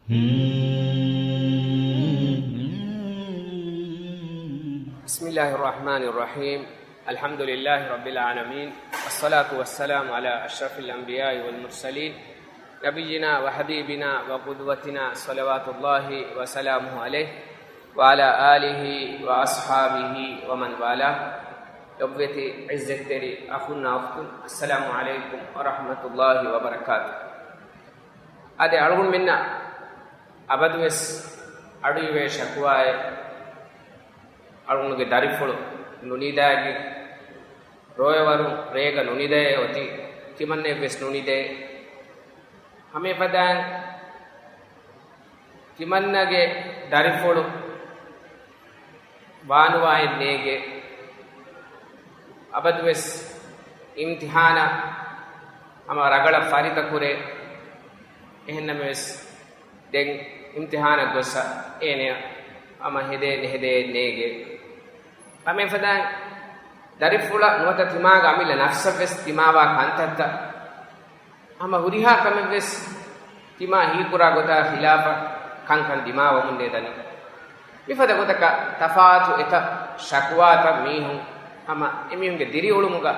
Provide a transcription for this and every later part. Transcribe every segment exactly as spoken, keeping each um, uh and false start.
بسم الله الرحمن الرحيم. الحمد لله رب العالمين. والصلاة والسلام على أشرف الأنبياء والمرسلين. نبينا وحبيبنا وقدوتنا صلوات الله وسلامه عليه وعلى آله وأصحابه ومن والاه. ލޮބުވެތި ޢިއްޒަތްތެރި އަޚުންނާ އުޚްތުން، އައްސަލާމު ޢަލައިކުމް ވަރަޙްމަތުﷲި ވަބަރަކާތު. އަދި އަޅުގަނޑުމެންނަށް އަބަދުވެސް އަޑުއިވޭ ޝަކުވާއެއް، އަޅުގަނޑުގެ ދަރިފުޅު ނުނިދާގެ ރޯޔަވަރު ރޭގަ ނުނިދަޔޭ އޮތީ، ތިމަންނައެއްވެސް ނުނިދޭ. ހަމައެފަދައިން ތިމަންނަގެ ދަރިފުޅު ވާނުވާއެއް ނޭގެ. އަބަދުވެސް އިމްތިހާނަށް ހަމަ ރަގަޅަށް ފަރިތަކުރޭ. އެހެންނަމަވެސް ދެން އިމްތިހާނަށް ގޮއްސަ އޭނަޔަށް ހަމަ ހެދޭ ނެހެދޭ ނޭގެ. ހަމައެފަދައިން ދަރިފުޅަށް ނުވަތަ ތިމާގެ އަމިއްލަ ނަފްސަށްވެސް ދިމާވާ ކަންތައްތައް ހަމަ ހުރިހާ ކަމެއްވެސް ތިމާ ހީކުރާ ގޮތާ ޚިލާފަށް ކަންކަން ދިމާވަމުން ނޭދަނީ. މިފަދަ ގޮތަކަށް ތަފާތު އެތައް ޝަކުވާތައް މީހުން ހަމަ އެމީހުންގެ ދިރިއުޅުމުގަ،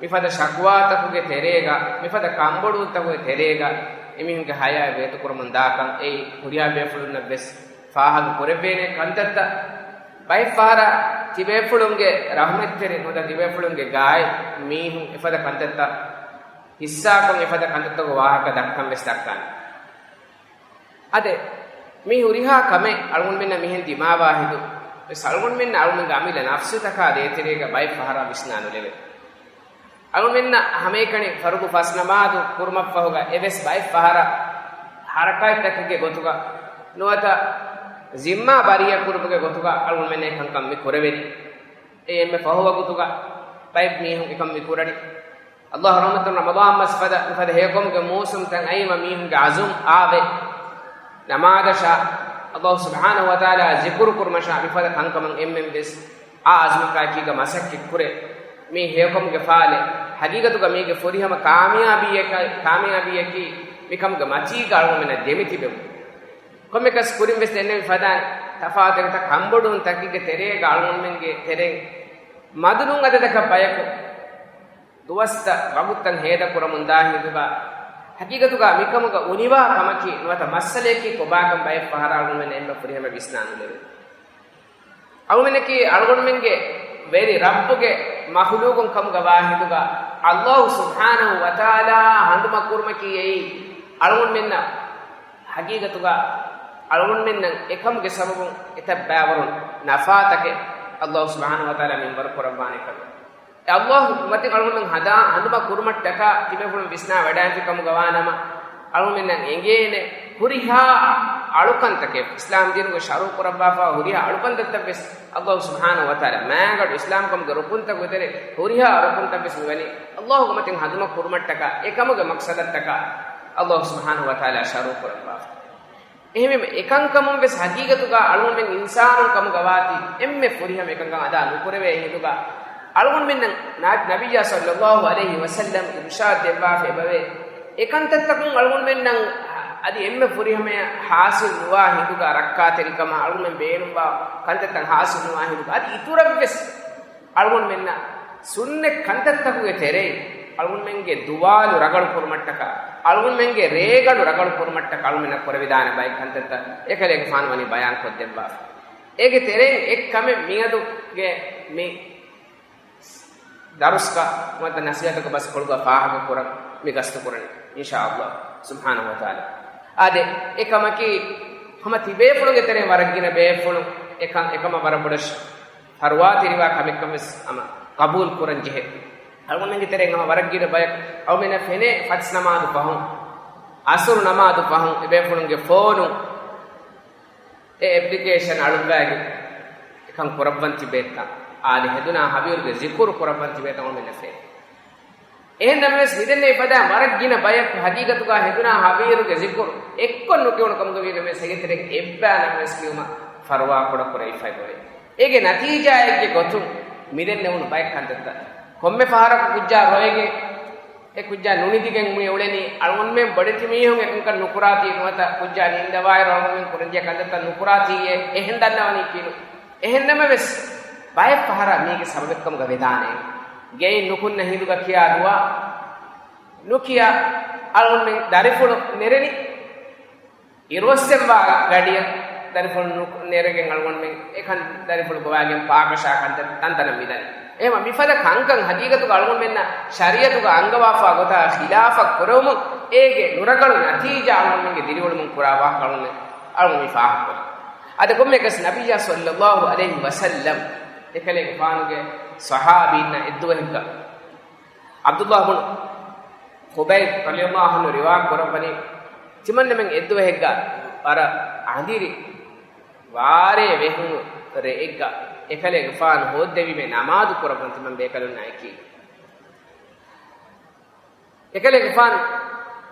މިފަދަ ޝަކުވާތަކުގެ ތެރޭގަ، މިފަދަ ކަންބޮޑުވުންތަކުގެ ތެރޭގަ އެމީހުންގެ ހަޔާތް ވޭތުކުރަމުން ދާކަން އެއީ ހުރިހާ ބޭފުޅުންނަށްވެސް ފާހަގަ ކުރެވޭނެ ކަންތައްތައް. ބައެއް ފަހަރަށް ތިބޭފުޅުންގެ ރަޙްމަތްތެރި ނުވަތަ ތިބޭފުޅުންގެ ގާތް މީހުން އެފަދަ ކަންތައްތައް ހިއްސާކޮށް އެފަދަ ކަންތައްތަކުގެ ވާހަކަ ދައްކަން ވެސް ދައްކާނެ. އާދެ، މި ހުރިހާ ކަމެއް އަޅުގަނޑުމެންނަށް މިހެން ދިމާވާ ހިނދު ވެސް އަޅުގަނޑުމެންގެ އަމިއްލަ ނަފްސުތަކާ ދޭތެރޭގަ ބައެއް ފަހަރާ ވިސްނާ ނުލެވޭ. އަޅުގަނޑުމެންނަށް ހަމައެކަނި ފަރުޟު ފަސް ނަމާދު ކުރުމަށްފަހުގަ އެވެސް ބައެއް ފަހަރަށް ހަރަކާތްތަކެއްގެ ގޮތުގަ ނުވަތަ ޒިންމާ ބަރީއަތް ކުރުމުގެ ގޮތުގަ އަޅުގަނޑުމެންނަށް ކަންކަން މި ކުރެވެނީ. އެ އެންމެ ފަހު ވަގުތުގަ ބައެއް މީހުން އެކަން މި ކުރަނީ. ﷲ ރަޙްމަތުން ރަމަޟާން މަސް ފަދަ މިފަދަ ހެޔޮކަމުގެ މޫސުމްތައް އައީމަ މީހުންގެ އަޒުމް އާވޭ. ނަމާދަށާ، ﷲ ސުބްޙާނަހު ވަތަޢާލާ ޒިކުރު ކުރުމަށާ މިފަދަ ކަންކަމަށް އެންމެންވެސް އާ އަޒުމަކާއެކީގަ މަސައްކަތް ކުރޭ. މީ ހެޔޮކަމުގެ ފާލެއް. ހަގީގަތުގަ މީގެ ފުރިހަމަ ކާމިޔާބީއަކަ-، ކާމިޔާބީއަކީ މިކަމުގެ މަތީގަ އަޅުގަނޑުމެންނަށް ދެމިތިބެވުން. ކޮންމެކަސް ކުރިންވެސް ދެންނެވި ފަދައިން ތަފާތު އެތައް ކަންބޮޑުވުންތަކެއްގެ ތެރޭގަ އަޅުގަނޑުމެންގެ ތެރެއިން މަދުނުން އަދަދަކަށް ބަޔަކު ދުވަސްތައް ވަގުތުތައް ހޭދަ ކުރަމުން ދާ ހިނދުގަ، ހަގީގަތުގަ މިކަމުގަ އުނިވާ ކަމަކީ ނުވަތަ މައްސަލަޔަކީ ކޮބާކަން ބައެއް ފަހަރާ އަޅުގަނޑުމެން އެންމެ ފުރިހަމަ ވިސްނާ ނުލެވޭ. އަޅުގަނޑަކީ އަޅުގަނޑުމެންގެ ވެރި ރައްބުގެ މަޚްލޫގުން ކަމުގަ ވާ ހިނދުގަ، ﷲ ސުބްޙާނަހު ވަތަޢާލާ ހަނދުމަ ކުރުމަކީ އެއީ އަޅުގަނޑުމެންނަށް ހަގީގަތުގަ އަޅުގަނޑުމެންނަށް އެކަމުގެ ސަބަބުން އެތައް ބައިވަރު ނަފާތަކެއް ﷲ ސުބްޙާނަހު ވަތަޢާލާ މިންވަރު ކުރައްވާނެ ކަމެއް. އެ ﷲ މަތިން އަޅުގަނޑުމެން ހަނދާ ހަނދުމަ ކުރުމަށްޓަކާ ތިބޭފުޅުން ވިސްނާ ވަޑައިގެންފި ކަމުގަ ވާނަމަ، އަޅުގަނޑުމެންނަށް އެނގޭނެ ހުރިހާ އަޅުކަންތަކެއް، އިސްލާމް ދީނުގެ ޝަރުޢު ކުރައްވާފަ ހުރިހާ އަޅުކަންތައްތައް ވެސް ﷲ ސުބްޙާނަހު ވަތަޢާލާ މާގަޑު އިސްލާމްކަމުގެ ރުކުންތަކުގެ ތެރޭ ހުރިހާ ރުކުންތައް ވެސް މިވަނީ ﷲގެ މަތިން ހަނދުމަ ކުރުމަށްޓަކާ އެކަމުގެ މަޤްޞަދަށްޓަކާ ﷲ ސުބްޙާނަހު ވަތަޢާލާ ޝަރުޢު ކުރައްވާފަ. އެހެންވީމަ، އެކަންކަމުން ވެސް ހަގީގަތުގަ އަޅުގަނޑުމެން އިންސާނުން ކަމުގަ ވާތީ، އެންމެ ފުރިހަމަ އެކަންކަން އަދާ ނުކުރެވޭ ހިނދުގަ، އަޅުގަނޑުމެންނަށް ނާ-، ނަބިއްޔާ ޞައްލައްލާހު ޢަލައިހި ވަސައްލަމް އިރުޝާދު ދެއްވާފަ އެބަވޭ. އެ ކަންތައްތަކުން އަޅުގަނޑުމެންނަށް އަދި އެންމެ ފުރިހަމަޔަށް ޙާޞިލު ނުވާ ހިނދުގަ، ރައްކާތެރިކަމާ އަޅުގަނޑުމެން ބޭނުންވާ ކަންތައްތައް ޙާޞިލު ނުވާ ހިނދުގަ، އަދި އިތުރަށްވެސް އަޅުގަނޑުމެންނަށް ސުންނަތް ކަންތައްތަކުގެ ތެރެއިން އަޅުގަނޑުމެންގެ ދުވާލު ރަގަޅު ކުރުމަށްޓަކާ، އަޅުގަނޑުމެންގެ ރޭގަނޑު ރަގަޅު ކުރުމަށްޓަކާ އަޅުގަނޑުމެންނަށް ކުރެވިދާނެ ބައެއް ކަންތައްތައް އެކަލޭގެފާނު ވަނީ ބަޔާން ކޮށްދެއްވާފަ. އޭގެ ތެރެއިން އެއް ކަމެއް މިއަދުގެ މި ދަރުސްގަ ނުވަތަ ނަސީހަތުގެ ބަސްކޮޅުގަ ފާހަގަ ކުރަން މި ގަސްތު ކުރަނީ، އިންޝާﷲ ސުބްޙާނަހު ވަތަޢާލާ. އާދެ، އެ ކަމަކީ ހަމަ ތިބޭފުޅުންގެ ތެރެއިން ވަރަށް ގިނަ ބޭފުޅުން އެކަން އެކަމަށް ވަރަށް ބޮޑަށް ފަރުވާތެރިވާ ކަމެއްކަން ވެސް ހަމަ ޤަބޫލު ކުރަން ޖެހޭ. އަޅުގަނޑުމެންގެ ތެރެއިން ހަމަ ވަރަށް ގިނަ ބަޔަކު އަޅުމެންނަށް ފެނޭ ފަސް ނަމާދު ފަހުން، އަސުރު ނަމާދު ފަހުން އެބޭފުޅުންގެ ފޯނު އެ އެޕްލިކޭޝަން އަޅުއްވައިގެން އެކަން ކުރައްވަން ތިބޭތަ؟ އާދެ، ހެދުނާ ހަވީރުގެ ޒިކުރު ކުރައްވަން ތިބޭތަ؟ އަޅުމެންނަށް ފެނޭ. އެހެން ނަމަވެސް، މިދެންނެވި ފަދައިން ވަރަށް ގިނަ ބަޔަކު ހަގީގަތުގަ ހެދުނާ ހަވީރުގެ ޒިކުރު އެއްކޮށް ނުކިޔުނު ކަމުގަ ވީ ނަމަވެސް، އޭގެ ތެރެއިން އެއްބައި ނަމަވެސް ކިޔުމަށް ފަރުވާ ކުޑަ ކުރެވިފައި އޮވޭ. އޭގެ ނަތީޖާއެއްގެ ގޮތުން މިދެންނެވުނު ބައެއް ކަންތައްތައް ކޮންމެ ފަހަރަކު ކުއްޖާ ރޮއެގެން އެ ކުއްޖާ ނުނިދިގެން މި އުޅެނީ. އަޅުގަނޑުމެން ބޮޑެތި މީހުން އެކަންކަން ނުކުރާތީ ނުވަތަ ކުއްޖާ ނިންދަވާއިރު އަޅުގަނޑުމެން ކުރަންޖެހޭ ކަންތައްތައް ނުކުރާތީއޭ އެހެން ދަންނަވަނީކީނު. އެހެންނަމަވެސް، ބައެއް ފަހަރަށް މީގެ ސަބަބެއްކަމުގަ ވެދާނެ. ގެއިން ނުކުންނަ ހިނދުގަ ކިޔާ ދުޢާ ނުކިޔާ އަޅުގަނޑުމެން ދަރިފުޅު ނެރެނީ. އިރުއޮއްސެންވާ ގަޑިއަށް ދަރިފުޅު ނު-، ނެރެގެން އަޅުގަނޑުމެން އެކަން ދަރިފުޅު ގޮވާގެން ފާކަށާ ކަންތައް ތަންތަނަށް މިދަނީ. އެހެންވީމަ މިފަދަ ކަންކަން ހަގީގަތުގަ އަޅުގަނޑުމެންނަށް ޝަރީޢަތުގަ އަންގަވާފާ ގޮތާ ޚިލާފަށް ކުރެވުމުން އޭގެ ނުރަގަޅު ނަތީޖާ އަޅުގަނޑުމެންގެ ދިރިއުޅުމުން ކުރާ ވާހަކަ އަޅުގަނޑު މި ފާހަގަކުރީ. އަދި ކޮންމެއަކަސް ނަބިއްޔާ ޞައްލައްލާހު ޢަލައިހި ވަސައްލަމް އެކަލޭގެފާނުގެ ޞަޙާބީންނަށް އެއްދުވަހެއްގަ ޢަބްދުﷲ ބުނު ޚުބައިބް ރަޟިޔަﷲ ޢަންހު ރިވާ ކުރައްވަނީ، ތިމަންނަމެން އެއްދުވަހެއްގަ ވަރަށް އަނދިރި ވާރޭ ވެހުނު ރެއެއްގަ އެކަލޭގެފާނު ހޯއްދެވީމޭ ނަމާދު ކުރައްވަން ތިމަން ބޭކަލުންނާ އެކީ. އެކަލޭގެފާނު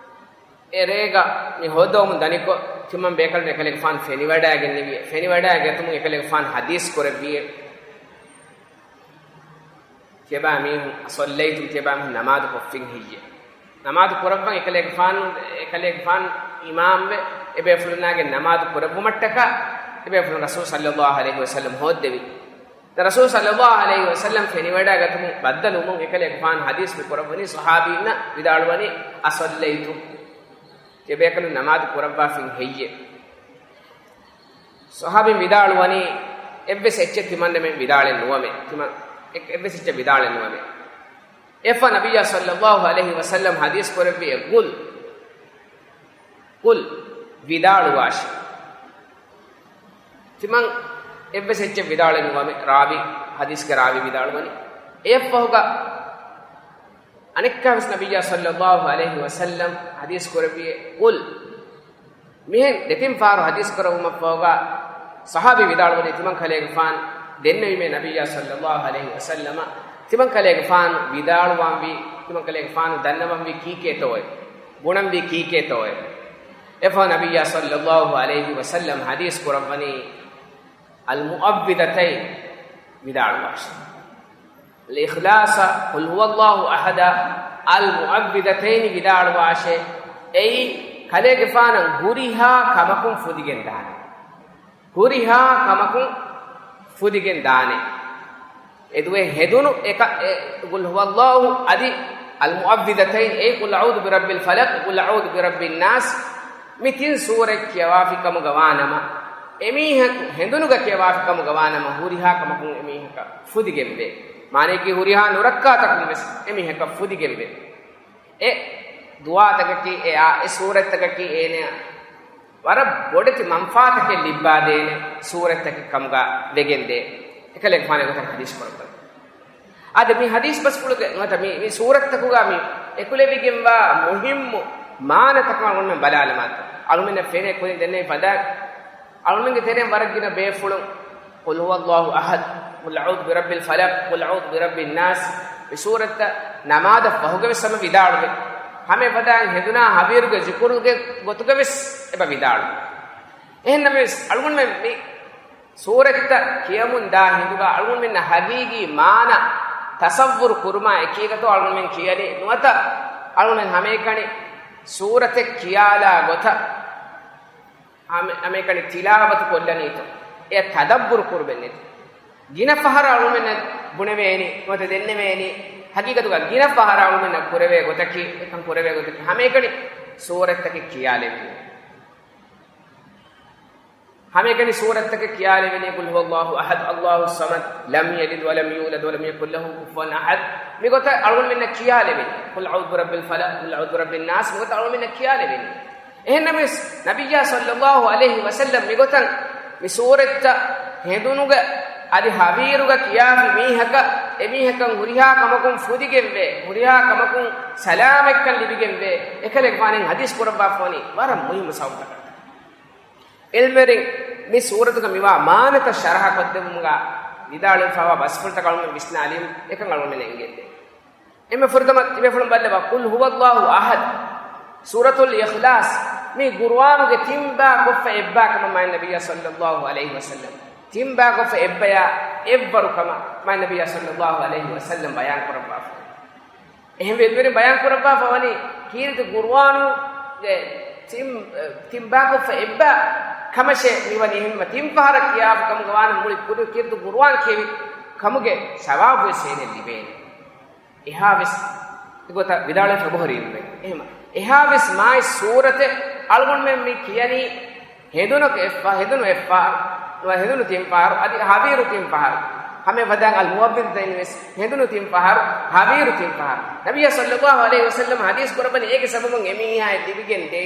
އެ ރޭގަ މި ހޯއްދަވަމުން ދަނިކޮށް، ތިމަން ބޭކަލުން އެކަލޭގެފާނު ފެނިވަޑައިގެންނެވި. ފެނިވަޑައިގަތުމުން އެކަލޭގެފާނު ޙަދީޘް ކުރެއްވިއޭ. ތިޔަބައިމީހުން، أصليتم، ތިޔަބައިމީހުން ނަމާދު ކޮށްފިން ހެއްޔޭ؟ ނަމާދު ކުރައްވަން އެކަލޭގެފާނު، އެކަލޭގެފާނު އިމާމްވެ، އެބޭފުޅުންނާގެ ނަމާދު ކުރެއްވުމަށްޓަކާ އެބޭފުޅުން ރަސޫލު ޞައްލައްލާހު ޢަލައިހި ވަސައްލަމް ހޯއްދެވި. ދެން ރަސޫލު ޞައްލައްލާހު ޢަލައިހި ވަސައްލަމް ފެނިވަޑައިގަތުމުން ބައްދަލުވުމުން އެކަލޭގެފާނު ޙަދީޘް މި ކުރައްވަނީ ޞަޙާބީންނަށް ވިދާޅުވަނީ، أصليتم، ތިޔަބޭކަލުން ނަމާދު ކުރައްވާފިން ހެއްޔޭ؟ ޞަޙާބީން ވިދާޅުވަނީ، އެއްވެސް އެއްޗެއް ތިމަންނަމެން ވިދާޅެއް ނުވަމޭ. ތިމަން އެއް-، އެއްވެސް އެއްޗެއް ވިދާޅެއް ނުވަމޭ. އެއަށްފަހު ނަބިއްޔާ ޞައްލައްލާހު ޢަލައިހި ވަސައްލަމް ޙަދީޘް ކުރެއްވިއޭ، قل، قل، ވިދާޅުވާށި. ތިމަން އެއްވެސް އެއްޗެއް ވިދާޅެއް ނުވަމޭ. ރާވީ، ޙަދީޘްގެ ރާވީ ވިދާޅުވަނީ. އެއަށްފަހުގަ އަނެއްކާވެސް ނަބިއްޔާ ޞައްލައްލާހު ޢަލައިހި ވަސައްލަމް ޙަދީޘް ކުރެއްވިއޭ، قل. މިހެން ދެތިން ފަހަރު ޙަދީޘް ކުރެއްވުމަށްފަހުގަ ޞަޙާބީ ވިދާޅުވަނީ، ތިމަން ކަލޭގެފާނު ދެންނެވީމޭ ނަބިއްޔާ ޞައްލައްލާހު ޢަލައިހި ވަސައްލަމަށް، ތިމަން ކަލޭގެފާނު ވިދާޅުވާންވީ، ތިމަން ކަލޭގެފާނު ދަންނަވަންވީ ކީކޭތޯއޭ؟ ބުނަންވީ ކީކޭތޯއޭ؟ އެއަށްފަހު ނަބިއްޔާ ޞައްލައްލާހު ޢަލައިހި ވަސައްލަމް ޙަދީޘް ކުރައްވަނީ، المعوذتين ވިދާޅުވާށި. الإخلاص، قل هو الله أحد، المعوذتين ވިދާޅުވާށޭ. އެއީ ކަލޭގެފާނަށް ހުރިހާ ކަމަކުން ފުދިގެން ދާނެ. ހުރިހާ ކަމަކުން ފުދިގެން ދާނެ. އެ ދުވެ ހެދުނު އެކަ-، އެ، قل هو الله އަދި المعوذتين، އެއީ قل أعوذ برب الفلق، قل أعوذ برب الناس، މި ތިން ސޫރަތް ކިޔަވާފި ކަމުގަ ވާނަމަ، އެމީހަކު ހެނދުނުގަ ކިޔަވާފި ކަމުގަ ވާނަމަ، ހުރިހާ ކަމަކުން އެމީހަކަށް ފުދިގެންވޭ. މާނަޔަކީ ހުރިހާ ނުރައްކާތަކުން ވެސް އެމީހަކަށް ފުދިގެންވޭ. އެ ދުޢާތަކަކީ، އެ އާ، އެ ސޫރަތްތަކަކީ އޭނަޔަށް ވަރަށް ބޮޑެތި މަންފާތަކެއް ލިއްބާދޭނެ ސޫރަތްތަކެއް ކަމުގަ ވެގެންދޭ. އެކަލޭގެފާނު އެގޮތަށް ޙަދީޘް ކުރައްވަނީ. އަދި މި ޙަދީޘް ބަސްފުޅުގެ ނުވަތަ މި، މި ސޫރަތްތަކުގަ މި އެކުލެވިގެންވާ މުހިއްމު މާނަތަކަށް އަޅުގަނޑުމެން ބަލާލަމާތޯ. އަޅުގަނޑުމެންނަށް ފެނޭ ކުރިން ދެންނެވި ފަދައިން، އަޅުގަނޑުމެންގެ ތެރެއިން ވަރަށް ގިނަ ބޭފުޅުން، قل هو الله أحد، قل أعوذ برب الفلق، قل أعوذ برب الناس، މި ސޫރަތްތައް ނަމާދަށް ފަހުގަވެސް ހަމަ ވިދާޅުވޭ. ހަމަ އެފަދައިން ހެދުނާ ހަވީރުގެ ޒިކުރުގެ ގޮތުގަވެސް އެބަ ވިދާޅުވޭ. އެހެންނަމަވެސް، އަޅުގަނޑުމެން މި ސޫރަތްތައް ކިޔަމުން ދާ ހިނދުގަ އަޅުގަނޑުމެންނަށް ހަގީގީ މާނަ ތަޞައްވުރު ކުރުމާ އެކީގަތޯ އަޅުގަނޑުމެން ކިޔަނީ ނުވަތަ އަޅުގަނޑުމެން ހަމައެކަނި ސޫރަތެއް ކިޔާލާ ގޮތަށް ހަމަ-، ހަމައެކަނި ތިލާވަތު ކޮށްލަނީތޯ؟ އެ ތަދައްބުރު ކުރުމެއް ނެތި. ގިނަ ފަހަރަށް އަޅުގަނޑުމެންނަށް ބުނެވޭނީ ނުވަތަ ދެންނެވޭނީ، ހަގީގަތުގަ ގިނަ ފަހަރަށް އަޅުގަނޑުމެންނަށް ކުރެވޭ ގޮތަކީ، އެކަން ކުރެވޭ ގޮތަކީ ހަމައެކަނި ސޫރަތްތަކެއް ކިޔާލެވޭނީ. ހަމައެކަނި ސޫރަތްތަކެއް ކިޔާލެވެނީ، قل هو الله أحد، الله الصمد، لم يلد ولم يولد ولم يكن له كفوا أحد، މިގޮތަށް އަޅުގަނޑުމެންނަށް ކިޔާލެވެނީ. قل أعوذ برب الفلق، قل أعوذ برب الناس، މިގޮތަށް އަޅުގަނޑުމެންނަށް ކިޔާލެވެނީ. އެހެންނަމަވެސް، ނަބިއްޔާ ޞައްލައްލާހު ޢަލައިހި ވަސައްލަމް މިގޮތަށް މި ސޫރަތްތައް ހެނދުނުގަ އަދި ހަވީރުގަ ކިޔާފި މީހަކަށް، އެމީހަކަށް ހުރިހާ ކަމަކުން ފުދިގެންވޭ، ހުރިހާ ކަމަކުން ސަލާމަތްކަން ލިބިގެންވޭ، އެކަލޭގެފާނު ޙަދީޘް ކުރައްވާފަ ވަނީ ވަރަށް މުހިއްމު ސަބަބުތަކަށް. ޢިލްމުވެރިން މި ސޫރަތުގަ މިވާ މާނަތައް ޝަރަޙަ ކޮށްދެއްވުމުގަ ވިދާޅުވެފައިވާ ބަސްފުޅުތަކަށް އަޅުގަނޑު ވިސްނާލީމަ އެކަން އަޅުގަނޑުމެންނަށް އެނގޭތެ. އެންމެ ފުރަތަމަ ތިބޭފުޅުން ބައްލަވާ، قل هو الله أحد، ސޫރަތުލް އިޚްލާޞް، މި ޤުރުއާނުގެ ތިންބާ ކޮށްފަ އެއްބާ ކަމަށް މާތް ނަބިއްޔާ ޞައްލައްލާހު ޢަލައިހި ވަސައްލަމް، ތިންބާ ކޮށްފަ އެއްބަޔާ އެއްވަރު ކަމަށް މާތް ނަބިއްޔާ ޞައްލައްލާހު ޢަލައިހި ވަސައްލަމް ބަޔާން ކުރައްވާފަ. އެހެންވެ، އިލްމުވެރިން ބަޔާން ކުރައްވާފަ ވަނީ، ކީރިތި ޤުރުއާނުގެ ތިން، ތިން ބާކޮށްފަ އެއްބާ ކަމަށޭ މިވަނީ. އެހެންވީމަ، ތިން ފަހަރަށް ކިޔާފަ ކަމުގަ ވާނަމަ، މުޅި ކުރި، ކީރިތި ޤުރުއާން ކިޔެވި ކަމުގެ ސަވާބުވެސް އޭނަ ލިބޭނެ. އެހާވެސް ގޮތަށް ވިދާޅުވެފަ އެބަހުރި އިލްމުވެރިން. އެހެން، އެހާވެސް މާތް ސޫރަތެއް އަޅުގަނޑުމެން މި ކިޔަނީ ހެނދުނަކަށް އެއްފަ-، ހެނދުނު އެއްފަހަރު، ނުވަ ހެނދުނު ތިން ފަހަރު، އަދި ހަވީރު ތިން ފަހަރު. ހަމަ އެފަދައިން އަލް މުއައްވިޛަތައިން ވެސް ހެނދުނު ތިން ފަހަރު، ހަވީރު ތިން ފަހަރު. ނަބިއްޔާ ޞައްލައްލާހު ޢަލައިހި ވަސައްލަމަ ޙަދީޘް ކުރައްވަނީ އޭގެ ސަބަބުން އެމީހާއަށް ލިބިގެން ދޭ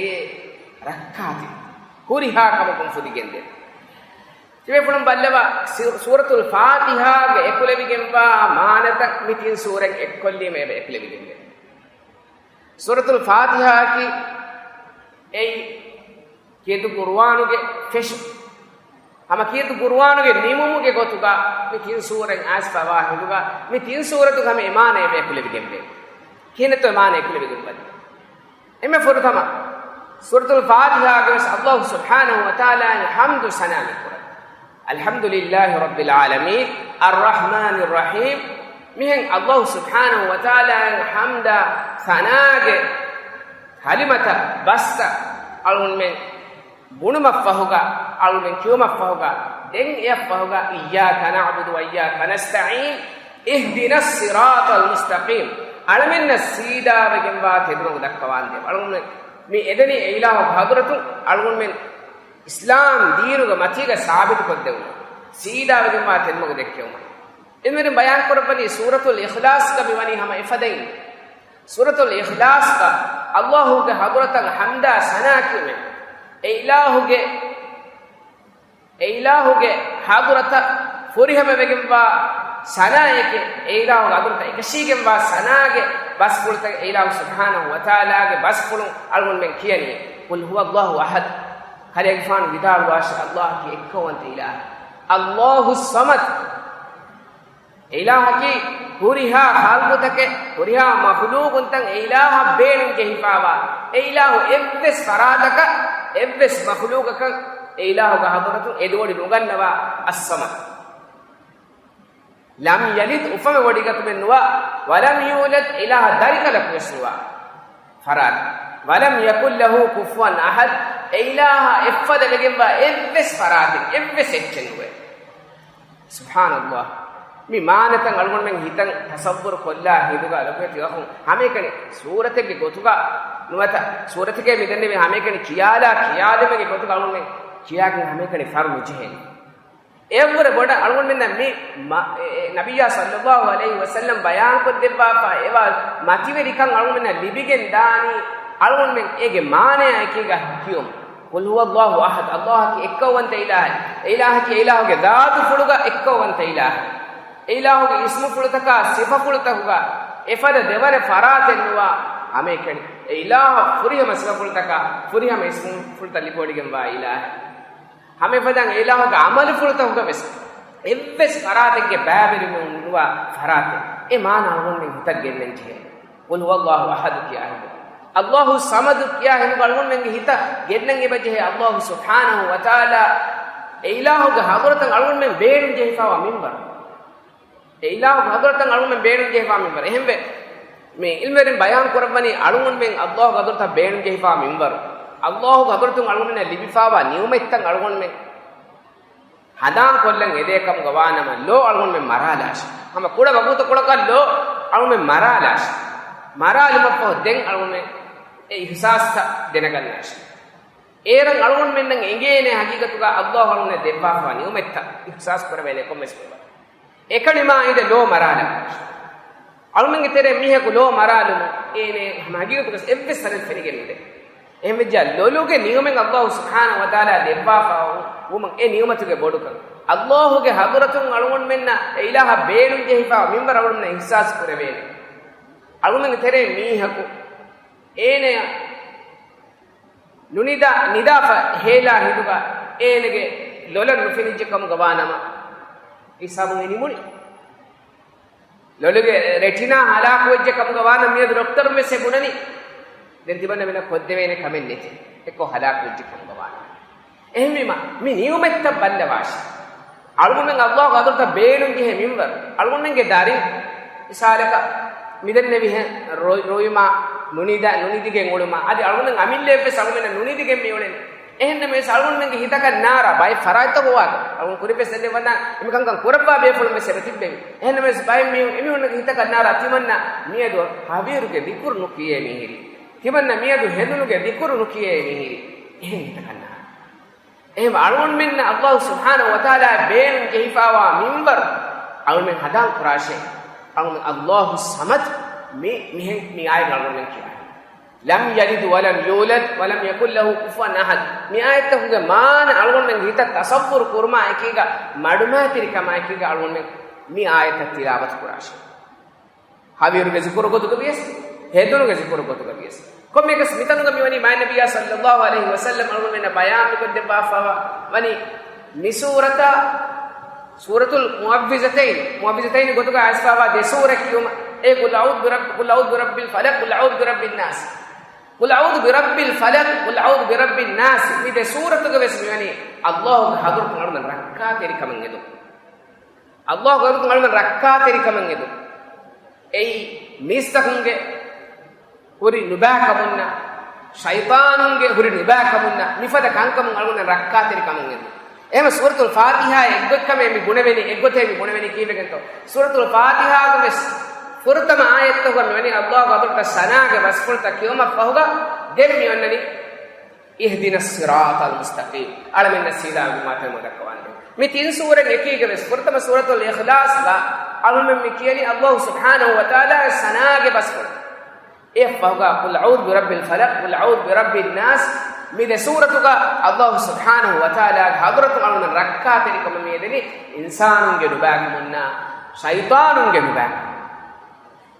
ރައްކާތެއް ހުރިހާ ކަމަކުން ފުދިގެންދޭ. ތިބޭފުޅުން ބައްލަވާ، ސޫ-، ސޫރަތުލް ފާތިޙާގެ އެކުލެވިގެންވާ މާނަތައް މި ތިން ސޫރަތް އެއްކޮށްލީމަ އެބަ އެކުލެވިގެންވޭ. ސޫރަތުލް ފާތިޙާއަކީ އެއީ ކީރިތި ޤުރުއާނުގެ ފެށުން. ހަމަ ކީރިތި ޤުރުއާނުގެ ނިމުމުގެ ގޮތުގަ މި ތިން ސޫރަތް އައިސްފަވާ ހިނދުގަ މި ތިން ސޫރަތުގެ ހަމަ އެ މާނަ އެބަ އެކުލެވިގެންވޭ. ކިހިނެއްތޯ އެ މާނަ އެކުލެވިގެންވަނީ؟ އެންމެ ފުރަތަމަ، ސޫރަތުލް ފާތިޙާގެ ވެސް އައްލާހު ސުބްޙާނަހު ވަތަޢާލާއަށް ޙަމްދު ސަނާ މި ކުރަން. އަލްޙަމްދުލިއްލާހި ރައްބިލް ޢާލަމީން، އައްރަޙްމާނިއް ރަޙީމް. މިހެން އައްލާހު ސުބްޙާނަހު ވަތަޢާލާއަށް ޙަމްދާ ސަނާގެ ކަލިމަތައް ބަސްތައް އަޅުގަނޑުމެން ބުނުމަށްފަހުގަ، އަޅުމެން ކިޔުމަށްފަހުގަ، ދެން އެއަށްފަހުގަ، إِيَّاكَ نَعْبُدُ وَإِيَّاكَ نَسْتَعِينُ، اهْدِنَا الصِّرَاطَ الْمُسْتَقِيمَ. އަޅަމެންނަށް ސީދާވެގެންވާ ތެދުމަގު ދައްކަވާނދޭ. އަޅުގަނޑުމެން މި އެދެނީ އެއިލާހުގެ ޙަޟްރަތުން، އަޅުގަނޑުމެން އިސްލާމް ދީނުގެ މަތީގަ ސާބިތުކޮށްދެވުމަށް. ސީދާވެގެންވާ ތެދުމަގު ދެއްކެވުމަށް. އެންމެރިން ބަޔާންކުރައްވަނީ ސޫރަތުލް އިޚްލާޞްގަ މިވަނީ ހަމަ އެފަދައިން. ސޫރަތުލް އިޚްލާޞްގަ އައްލާހުގެ ޙަޟްރަތަށް ޙަމްދާ ސަނާ ކިޔުމެއް، އެއިލާހުގެ، އެއިލާހުގެ ޙަޟްރަތަށް ފުރިހަމަވެގެންވާ ސަނާއެކޭ، އެއިލާހުގެ ޙަޟްރަތަށް އެކަށީގެންވާ ސަނާގެ ބަސްފުޅުތައް، އެއިލާހު ސުބްޙާނަހު ވަތަޢާލާގެ ބަސްފުޅުން އަޅުގަނޑުމެން ކިޔަނީ، قُلْ هُوَ اللَّهُ أَحَدٌ. ކަލޭގެފާނު ވިދާޅުވާށި، އައްލާހަކީ އެއްކައުވަންތަ އިލާހެއް. اللَّهُ الصَّمَدُ. އެއިލާހަކީ ހުރިހާ ޚަލްޤުތަކެއް، ހުރިހާ މަޚްލޫޤުންތައް އެއިލާހަށް ބޭނުން ޖެހިފާވާ، އެއިލާހު އެއްވެސް ފަރާތަކަށް، އެއްވެސް މަޚްލޫޤަކަށް އެއިލާހުގެ ޙަޟްރަތުން އެދުވޮޑި ނުގަންނަވާ. އައްޞަމަދު. لَمْ يَلِدْ، އުފަންވެވޮޑިގަތުމެއް ނުވާ. وَلَمْ يُولَدْ، އެއިލާހަށް ދަރިކަލަކުވެސް ނުވާ ފަރާތެއް. وَلَمْ يَكُنْ لَهُ كُفُوًا أَحَدٌ، އެއިލާހާ އެއްފަދަ ވެގެންވާ އެއްވެސް ފަރާތެއް، އެއްވެސް އެއްޗެއް ނުވޭ. ސުބްޙާނައްލާހް. މި މާނަތައް އަޅުގަނޑުމެން ހިތަށް ތަޞައްވުރު ކޮށްލާ ހިނދުގަ ލޮބުވެތި އަޚުން، ހަމައެކަނި ސޫރަތެއްގެ ގޮތުގަ ނުވަތަ ސޫރަތެކޭ މި ދެންނެވި ހަމައެކަނި ކިޔާލާ ކިޔާލުމެއްގެ ގޮތުގަ އަޅުގަނޑުމެން ކިޔާގެން ހަމައެކަނި ފަރު ނުޖެހޭނެ. އެއަށްވުރެ ބޮޑަށް އަޅުގަނޑުމެންނަށް މި މަ-، އެ، އެ، ނަބިއްޔާ ޞައްލައްލާހު ޢަލައިހި ވަސައްލަމް ބަޔާންކޮށްދެއްވާފަ އެވާ މަތިވެރިކަން އަޅުގަނޑުމެންނަށް ލިބިގެން ދާނީ، އަޅުގަނޑުމެން އޭގެ މާނަޔާ އެކީގަ ކިޔުން. قُلْ هُوَ اللَّهُ أَحَدٌ، އައްލާހަކީ އެއްކައުވަންތަ އިލާހެއް. އެ އިލާހަކީ އެ އިލާހުގެ ޛާތުފުޅުގަ އެއްކައުވަންތަ އިލާހެއް. އެ އިލާހުގެ އިސްމުފުޅުތަކާ ސިފަފުޅުތަކުގަ އެފަދަ ދެވަނަ ފަރާތެއް ނުވާ ހަމައެކަނި. އެ އިލާހަށް ފުރިހަމަ ސިފަފުޅުތަކާ ފުރިހަމަ އިސްމުފުޅުތައް ލިބިވޮޑިގެންވާ އިލާހެއް. ހަމަ އެފަދައިން އެ އިލާހުގެ ޢަމަލުފުޅުތަކުގަ ވެސް އެއްވެސް ފަރާތެއްގެ ބައިވެރިވުމެއް ނުވާ ފަރާތެއް. އެ މާނަ އަޅުގަނޑުމެން ހިތަށް ގެންނަން ޖެހޭ. قُلْ هُوَ اللَّهُ أَحَدٌ ކިޔާ ހިނދު، اللَّهُ الصَّمَدُ ކިޔާ ހިނދުގަ އަޅުގަނޑުމެންގެ ހިތަށް ގެންނަން އެބަ ޖެހޭ، އައްލާހު ސުބްޙާނަހު ވަތަޢާލާ އެ އިލާހުގެ ޙަޟްރަތަށް އަޅުގަނޑުމެން ބޭނުން ޖެހިފައިވާ މިންވަރު. އެ އިލާހުގެ ޙަޟްރަތަށް އަޅުގަނޑުމެން ބޭނުން ޖެހިފައިވާ މިންވަރު. އެހެންވެ، މި ޢިލްމުވެރިން ބަޔާން ކުރައްވަނީ އަޅުގަނޑުމެން އައްލާހުގެ ޙަޟްރަތަށް ބޭނުން ޖެހިފައިވާ މިންވަރު. އައްލާހުގެ ޙަޟްރަތުން އަޅުގަނޑުމެންނަށް ލިބިފައިވާ ނިޢުމަތްތައް އަޅުގަނޑުމެން ހަނދާންކޮށްލަން އެދޭ ކަމުގަ ވާނަމަ، ލޯ އަޅުގަނޑުމެން މަރާލާށި. ހަމަ ކުޑަ ވަގުތުކޮޅަކަށް ލޯ އަޅުގަނޑުމެން މަރާލާށި. މަރާލުމަށްފަހު ދެން އަޅުގަނޑުމެން އެ އިޙްސާސްތައް ދެނެގަންނާށި. އޭރުން އަޅުގަނޑުމެންނަށް އެނގޭނެ ހަގީގަތުގަ އައްލާހު އަޅުގަނޑުމެންނަށް ދެއްވާފައިވާ ނިޢުމަތްތައް އިޙްސާސް ކުރެވޭނެ ކޮންމެސް މިންވަރެއް. އެކަނި މާ އިނދެ ލޯ މަރާލަން. އަޅުމެންގެ ތެރޭ މީހަކު ލޯ މަރާލުމުން އޭނެ ހަމަ ހަގީގަތުގަ އެއްވެސް ތަނެއް ފެނިގެން ނުދޭ. އެހެންވެއްޖާ ލޮލުގެ ނިޢުމަތް އައްލާހު ސުބްޙާނަހު ވަތަޢާލާ ދެއްވާފައި ވުމުން އެ ނިޢުމަތުގެ ބޮޑުކަން. އައްލާހުގެ ޙަޟްރަތުން އަޅުގަނޑުމެންނަށް އެ އިލާހަށް ބޭނުން ޖެހިފައިވާ މިންވަރު އަޅުގަނޑުމެންނަށް އިޙްސާސް ކުރެވޭނެ. އަޅުގަނޑުމެންގެ ތެރޭ މީހަކު އޭނަޔަށް ނުނިދާ، ނިދާފަ ހޭލާ ހިނދުގަ އޭނަގެ ލޮލަށް ނުފެނިއްޖެ ކަމުގަ ވާނަމަ، ހިސާބުން އެ ނިމުނީ. ލޮލުގެ ރެޓިނާ ހަލާކުވެއްޖެ ކަމުގަ ވާނަމަ، މިއަދު ޑޮކްޓަރުން ވެސް އެ ބުނަނީ. ދެން ތިމަންނަމެނަށް ކޮށްދެވޭނެ ކަމެއް ނެތޭ. އެއްކޮށް ހަލާކުވެއްޖެ ކަމުގަ ވާނަމަ. އެހެންވީމަ، މި ނިޢުމަތްތައް ބައްލަވާށި. އަޅުގަނޑުމެން އައްލާހުގެ ޙަޟްރަތަށް ބޭނުން ޖެހޭ މިންވަރު. އަޅުގަނޑުމެންގެ ދަރިން، މިސާލަކަށް، މިދެންނެވިހެން ރޮ-، ރޮވުމާ، ނުނިދާ، ނުނިދިގެން އުޅުމާ، އަދި އަޅުގަނޑު އަމިއްލައަށްވެސް އަޅުގަނޑު ނުނިދިގެން މިއުޅެނީ. އެހެންނަމަވެސް އަޅުގަނޑުމެންގެ ހިތަކަށް ނާރާ ބައެއް ފަރާތްތަކު ވާގޮތް. އަޅުގަނޑު ކުރިންވެސް ދެންނެވި ވަންދާން އެމި ކަންކަން ކުރައްވާ ބޭފުޅުންވެސް އެބަ ތިއްބެވި. އެހެންނަމަވެސް ބައެއް މީހުން، އެމީހުންނަށް ހިތަކަށް ނާރާ ތިމަންނަ މިއަދު ހަވީރުގެ ޛިކުރު ނުކިޔޭ މީހެއް. ތިމަންނަ މިއަދު ހެނދުނުގެ ޛިކުރު ނުކިޔޭ މީހެއް. އެހެން ހިތަކަށް ނާރާ. އެހެން އަޅުގަނޑުމެންނަށް ﷲ ސުބްޙާނަހޫ ވަތަޢާލާ ބޭނުން ޖެހިފައިވާ މިންވަރު އަޅުގަނޑުމެން ހަނދާން ކުރާށޭ. އަޅުގަނޑު ﷲ ޞަމަދު މި، މިހެން މި އާޔަތް އަޅުގަނޑުމެން ކިޔާ. لم يلد ولم يولد ولم يكن له كفوا أحد. މި އާޔަތްތަކުގެ މާނަ އަޅުގަނޑުމެން ހިތަށް ތަޞައްވުރު ކުރުމާ އެކީގަ، މަޑުމައިތިރިކަމާ އެކީގަ އަޅުގަނޑުމެން މި އާޔަތަށް ތިލާވަތު ކުރާށޭ. ހަވީރުގެ ޒިކުރު ގޮތުގަ ވިޔަސް، ހެނދުނުގެ ޒިކުރު ގޮތުގަ ވިޔަސް. ކޮންމެއަކަސް މިތަނުގަ މިވަނީ މާތް ނަބިއްޔާ ޞައްލައްލާހު ޢަލައިހި ވަސައްލަމް އަޅުގަނޑުމެންނަށް ބަޔާން މިކޮށްދެއްވާފައިވާ ވަނީ މި ސޫރަތާ، ސޫރަތުލް މުޢައްވިޒަތައިން، މުޢައްވިޒަތައިން ގޮތުގަ އައިސްފައިވާ ދެ ސޫރަ ކިޔުމަށް. އެ قل أعوذ برب، قل أعوذ برب الفلق، قل أعوذ برب الناس. قل أعوذ برب الفلق، قل أعوذ برب الناس. މި ދެ ސޫރަތުގަ ވެސް މިވަނީ ﷲގެ ޙަޟްރަތުން އަޅުގަނޑު ރައްކާތެރިކަމަށް އެދުން. ﷲގެ ޙަޟްރަތުން އަޅުގަނޑު ރައްކާތެރިކަމަށް އެދުން. އެއީ މީސްތަކުންގެ ހުރި ނުބައިކަމުންނާ، ޝައިޠާނުންގެ ހުރި ނުބައިކަމުންނާ، މިފަދަ ކަންކަމުން އަޅުގަނޑު ރައްކާތެރިކަމަށް އެދުން. އެހެން ސޫރަތުލް ފާތިޙާ އެއްގޮތްކަމެއް މި ބުނެވެނީ، އެއްގޮތެއް މި ބުނެވެނީ ކީއްވެގެންތޯ؟ ސޫރަތުލް ފާތިޙާގަ ވެސް ފުރަތަމަ އާޔަތްތަކުގަ މިވަނީ ﷲގެ ޙަޟްރަތަށް ސަނާގެ ބަސްފުޅުތައް ކިޔުމަށް ފަހުގަ ދެން މި އޮންނަނީ اهدنا الصراط المستقيم. އަޅަމެންނަށް ސީދާ މާތަން މަ ދައްކަވާނެ. މި ތިން ސޫރަތް އެކީގަ ވެސް ފުރަތަމަ ސޫރަތުލް އިޚްލާޞްގަ އަޅުމެން މި ކިޔަނީ ﷲ ސުބްޙާނަހޫ ވަތަޢާލާގެ ސަނާގެ ބަސްފުޅު. އެއަށް ފަހުގަ قل أعوذ برب الفلق، قل أعوذ برب الناس، މި ދެ ސޫރަތުގަ ﷲ ސުބްޙާނަހޫ ވަތަޢާލާގެ ޙަޟްރަތުން އަޅުމެން ރައްކާތެރިކަމަށް މި އެދެނީ އިންސާނުންގެ ނުބައިކަމުންނާ، ޝައިޠާނުންގެ ނުބައިކަމުން.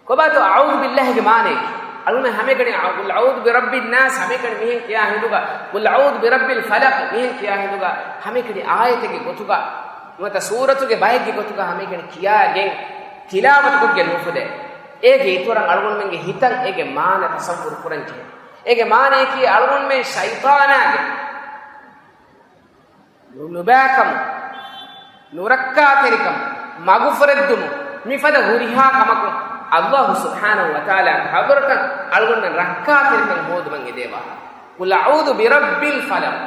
ކޮބާތޯ އަޢޫޛު ބިﷲގެ މާނައަކީ؟ އަޅުމެން ހަމައެކަނި ޤުލް އަޢޫޛު ބިރައްބިން ނާސް ހަމައެކަނި މިހެން ކިޔާ ހިނދުގަ، ޤުލް އަޢޫޛު ބިރައްބިލް ފަލަޤް މިހެން ކިޔާ ހިނދުގަ، ހަމައެކަނި އާޔަތެއްގެ ގޮތުގަ ނުވަތަ ސޫރަތުގެ ބައެއްގެ ގޮތުގަ ހަމައެކަނި ކިޔާގެން ތިލާވަތުކޮށްގެން ނުފުދޭ. އޭގެ އިތުރަށް އަޅުގަނޑުމެންގެ ހިތަށް އޭގެ މާނަ ތަޞައްވުރު ކުރަން ޖެހޭ. އޭގެ މާނައަކީ އަޅުގަނޑުމެން ޝައިޠާނާގެ ނުބައިކަމު، ނުރައްކާތެރިކަމު، މަގުފުރެއްދުމު، މިފަދަ ހުރިހާ ކަމަކުން ﷲ ސުބްޙާނަހޫ ވަތަޢާލާގެ ޙަޟްރަތަށް އަޅުގަނޑަށް ރައްކާތެރިކަން ހޯދުމަށް އެދޭ ވާހަކަ. ޤުލް އަޢޫޛު ބިރައްބިލް ފަލަޤް.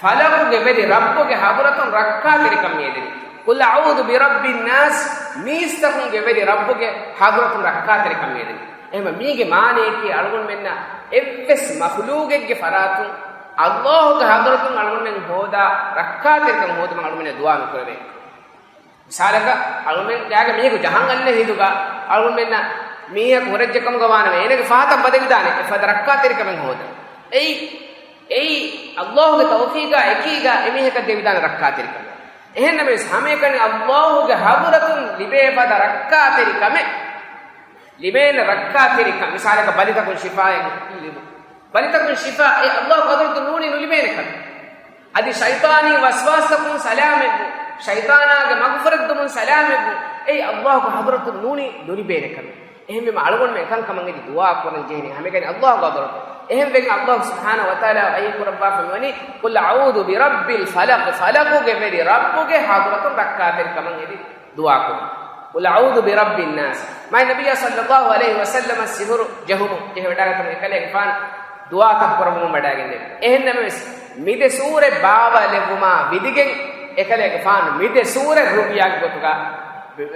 ފަލަޤުގެ ވެރި ރައްބުގެ ޙަޟްރަތުން ރައްކާތެރިކަން މިއެދެނީ. ޤުލް އަޢޫޛު ބިރައްބިން ނާސް، މީސްތަކުންގެ ވެރި ރައްބުގެ ޙަޟްރަތުން ރައްކާތެރިކަން މިއެދެނީ. އެހެންވެ މީގެ މާނައަކީ އަޅުގަނޑުމެންނަށް އެއްވެސް މަޚްލޫޤެއްގެ ފަރާތުން ﷲގެ ޙަޟްރަތުން އަޅުގަނޑުމެން ހޯދާ ރައްކާތެރިކަން ހޯދުމަށް އަޅުގަނޑުމެން ދުޢާ ނުކުރެވޭ. މިސާލަކަށް އަޅުގަނޑުމެން ގާގަ މީހަކު ޖަހަން އަންނަ ހިނދުގަ އަޅުގަނޑުމެންނަށް މީހަކު ހުރެއްޖެ ކަމުގަ ވާނަމަ އޭނަގެ ފަހަތަށް ވަދެވިދާނެ އެފަދަ ރައްކާތެރިކަމެއް ހޯދަން. އެއީ، އެއީ ﷲގެ ތައުފީޤާ އެކީގަ އެމީހަކަށް ދެވިދާނެ ރައްކާތެރިކަމެއް. އެހެންނަމަވެސް ހަމައެކަނި ﷲގެ ޙަޟްރަތުން ލިބޭ ފަދަ ރައްކާތެރިކަމެއް، ލިބޭނެ ރައްކާތެރިކަން، މިސާލަކަށް ބަލިތަކުން ޝިފާއެއް ލިބުން. ބަލިތަކުން ޝިފާ އެ ﷲގެ ޙަޟްރަތުން ނޫނީ ނުލިބޭނެ ކަމެއް. އަދި ޝައިޠާނީ ވަސްވާސްތަކުން ސަލާމަތްވުން، ޝައިޠާނާގެ މަގުފުރެއްދުމުން ސަލާމަތްވުން، އެއީ ﷲގެ ޙަޟްރަތުން ނޫނީ ނުލިބޭނެ ކަމެއް. އެހެންވީމަ އަޅުގަނޑުމެން އެކަންކަމަށް އެދި ދުޢާ ކުރަން ޖެހެނީ ހަމައެކަނި ﷲގެ ޙަޟްރަތުން. އެހެންވެގެން ﷲ ސުބްޙާނަހޫ ވަތަޢާލާ ވަޙީ ކުރައްވާފަ މިވަނީ، ޤުލް އަޢޫޛު ބިރައްބިލް ފަލަޤް، ފަލަޤުގެ ވެރި ރައްބުގެ ޙަޟްރަތުން ރައްކާތެރިކަމަށް އެދި ދުޢާ ކުރުން. ޤުލް އަޢޫޛު ބިރައްބިން ނާސް. މާތް ނަބިއްޔާ ޞައްލައްލާހު ޢަލައިހި ވަސައްލަމަށް ސިޙުރު ޖެހުމުން ޖެހިވަޑައިގަތުމުން އެކަލޭގެފާނު ދުޢާތައް ކުރައްވަމުން ވަޑައިގެންދެވި. އެހެންނަމަވެސް، މި ދެ ސޫރަތް ބާވައިލެއްވުމާ ވިދިގެން އެކަލޭގެފާނު މި ދެ ސޫރަތް ރުޤްޔާގެ ގޮތުގަ،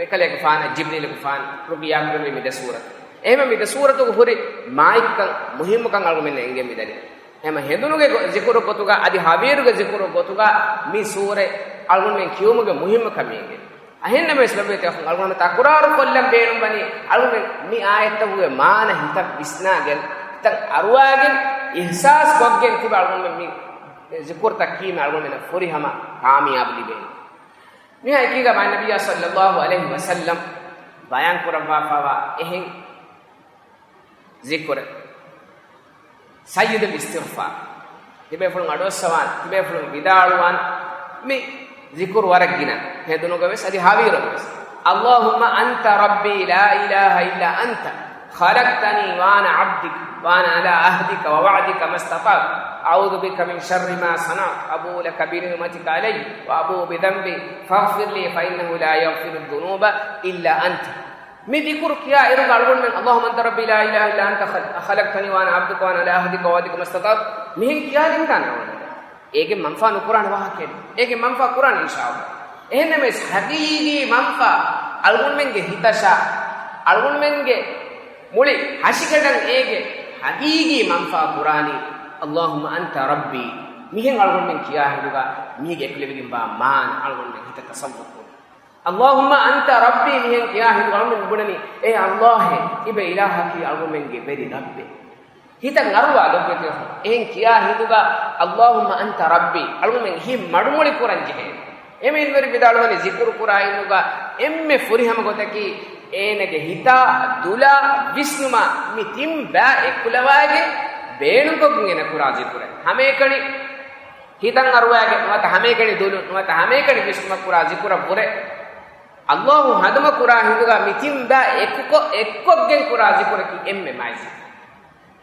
އެކަލޭގެފާނަށް ޖިބްރީލުގެފާނު ރުޤްޔާ ކުރެއްވި މި ދެ ސޫރަތު. އެހެންވެ މި ދެ ސޫރަތުގެ ހުރި މާތްކަން، މުހިއްމުކަން އަޅުގަނޑުމެންނަށް އެނގެން މިދަނީ. އެހެން ހެނދުނުގެ ގޮ-، ޒިކުރު ގޮތުގަ އަދި ހަވީރުގެ ޒިކުރު ގޮތުގަ މި ސޫރަތް އަޅުގަނޑުމެން ކިޔުމުގެ މުހިއްމުކަން މި އެނގޭ. އެހެންނަމަވެސް ލޮބުވެތި އަޚުން، އަޅުގަނޑު ތަކުރާރު ކޮށްލަން ބޭނުންވަނީ، އަޅުގަނޑު މި އާޔަތްތަކުގެ މާނަ ހިތަށް ވިސްނާގެން، ހިތަށް އަރުވާގެން، އިޙްސާސް ކޮށްގެން ތިބެ އަޅުގަނޑުމެން މި ޒިކުރުތައް ކީމެ އަޅުގަނޑުމެންނަށް ފުރިހަމަ ކާމިޔާބު ލިބޭނެ. މިހާ އެކީގަ މާތް ނަބިއްޔާ ޞައްލައްލާހު ޢަލައިހި ވަސައްލަމް ބަޔާން ކުރައްވާފައިވާ އެހެން ޒިކުރެއް، ސައްޔިދުލް އިސްތިޣްފާރު. ތިބޭފުޅުން އަޑުއައްސަވާން، ތިބޭފުޅުން ވިދާޅުވާން، މި ޒިކުރު ވަރަށް ގިނަ، ހެނދުނުގަ ވެސް އަދި ހަވީރުގަ ވެސް. اللهم أنت ربي لا إله إلا أنت خلقتني وأنا عبدك وأنا على عهدك ووعدك ما استطعت أعوذ بك من شر ما صنعت أبوء لك بنعمتك علي وأبوء بذنبي فاغفر لي فإنه لا يغفر الذنوب إلا أنت. މި ޛިކުރު ކިޔާ އިރުގަ އަޅުގަނޑުމެން، اللهم أنت ربي لا إله إلا أنت خل-، خلقتني وأنا عبدك وأنا على عهدك ووعدك ما استطعت، މިހެން ކިޔާލިންދާނެ އަޅުގަނޑު. އޭގެ މަންފާ ނުކުރާނެ ވާހަކައެއް. އޭގެ މަންފާ ކުރާނެ އިންޝާﷲ. އެހެންނަމަވެސް ހަގީގީ މަންފާ އަޅުގަނޑުމެންގެ ހިތަށާ، އަޅުގަނޑުމެންގެ މުޅި ހަށިގަނޑަށް އޭގެ ހަގީގީ މަންފާ ކުރާނީ، اللهم أنت ربي. މިހެން އަޅުގަނޑުމެން ކިޔާ ހިނދުގަ މީގެ އެކުލެވިގެންވާ މާނަ އަޅުގަނޑުމެން ހިތަށް ތަޞައްވުރު ކުރުން. اللهم أنت ربي މިހެން ކިޔާ ހިނދުގަ އަޅުގަނޑުމެން ބުނަނީ، އޭ ﷲ، އިބަ އިލާހަކީ އަޅުގަނޑުމެންގެ ވެރި ރައްބެއް. ހިތަށް އަރުވާ ލޮބުވެތި އަޚުން. އެހެން ކިޔާ ހިނދުގަ اللهم أنت ربي އަޅުގަނޑުމެން ހިތް މަޑުމޮޅި ކުރަން ޖެހޭ. އެމީހުން ވެރި ވިދާޅުވަނީ ޒިކުރު ކުރާ ހިނދުގަ އެންމެ ފުރިހަމަ ގޮތަކީ އޭނަގެ ހިތާ، ދުލާ، ވިސްނުމާ މި ތިން ބައި އެއްކުލަވައިގެން ބޭނުންކޮށްގެން އޭނަ ކުރާ ޒިކުރެއް. ހަމައެކަނި ހިތަށް އަރުވައިގެން ނުވަތަ ހަމައެކަނި ދުލުން ނުވަތަ ހަމައެކަނި ވިސްނުމަށް ކުރާ ޒިކުރަށްވުރެ، ﷲ ހަނދުމަ ކުރާ ހިނދުގަ މި ތިން ބައި އެކުކޮށް، އެއްކޮށްގެން ކުރާ ޒިކުރަކީ އެންމެ މާތް ޒިކުރު.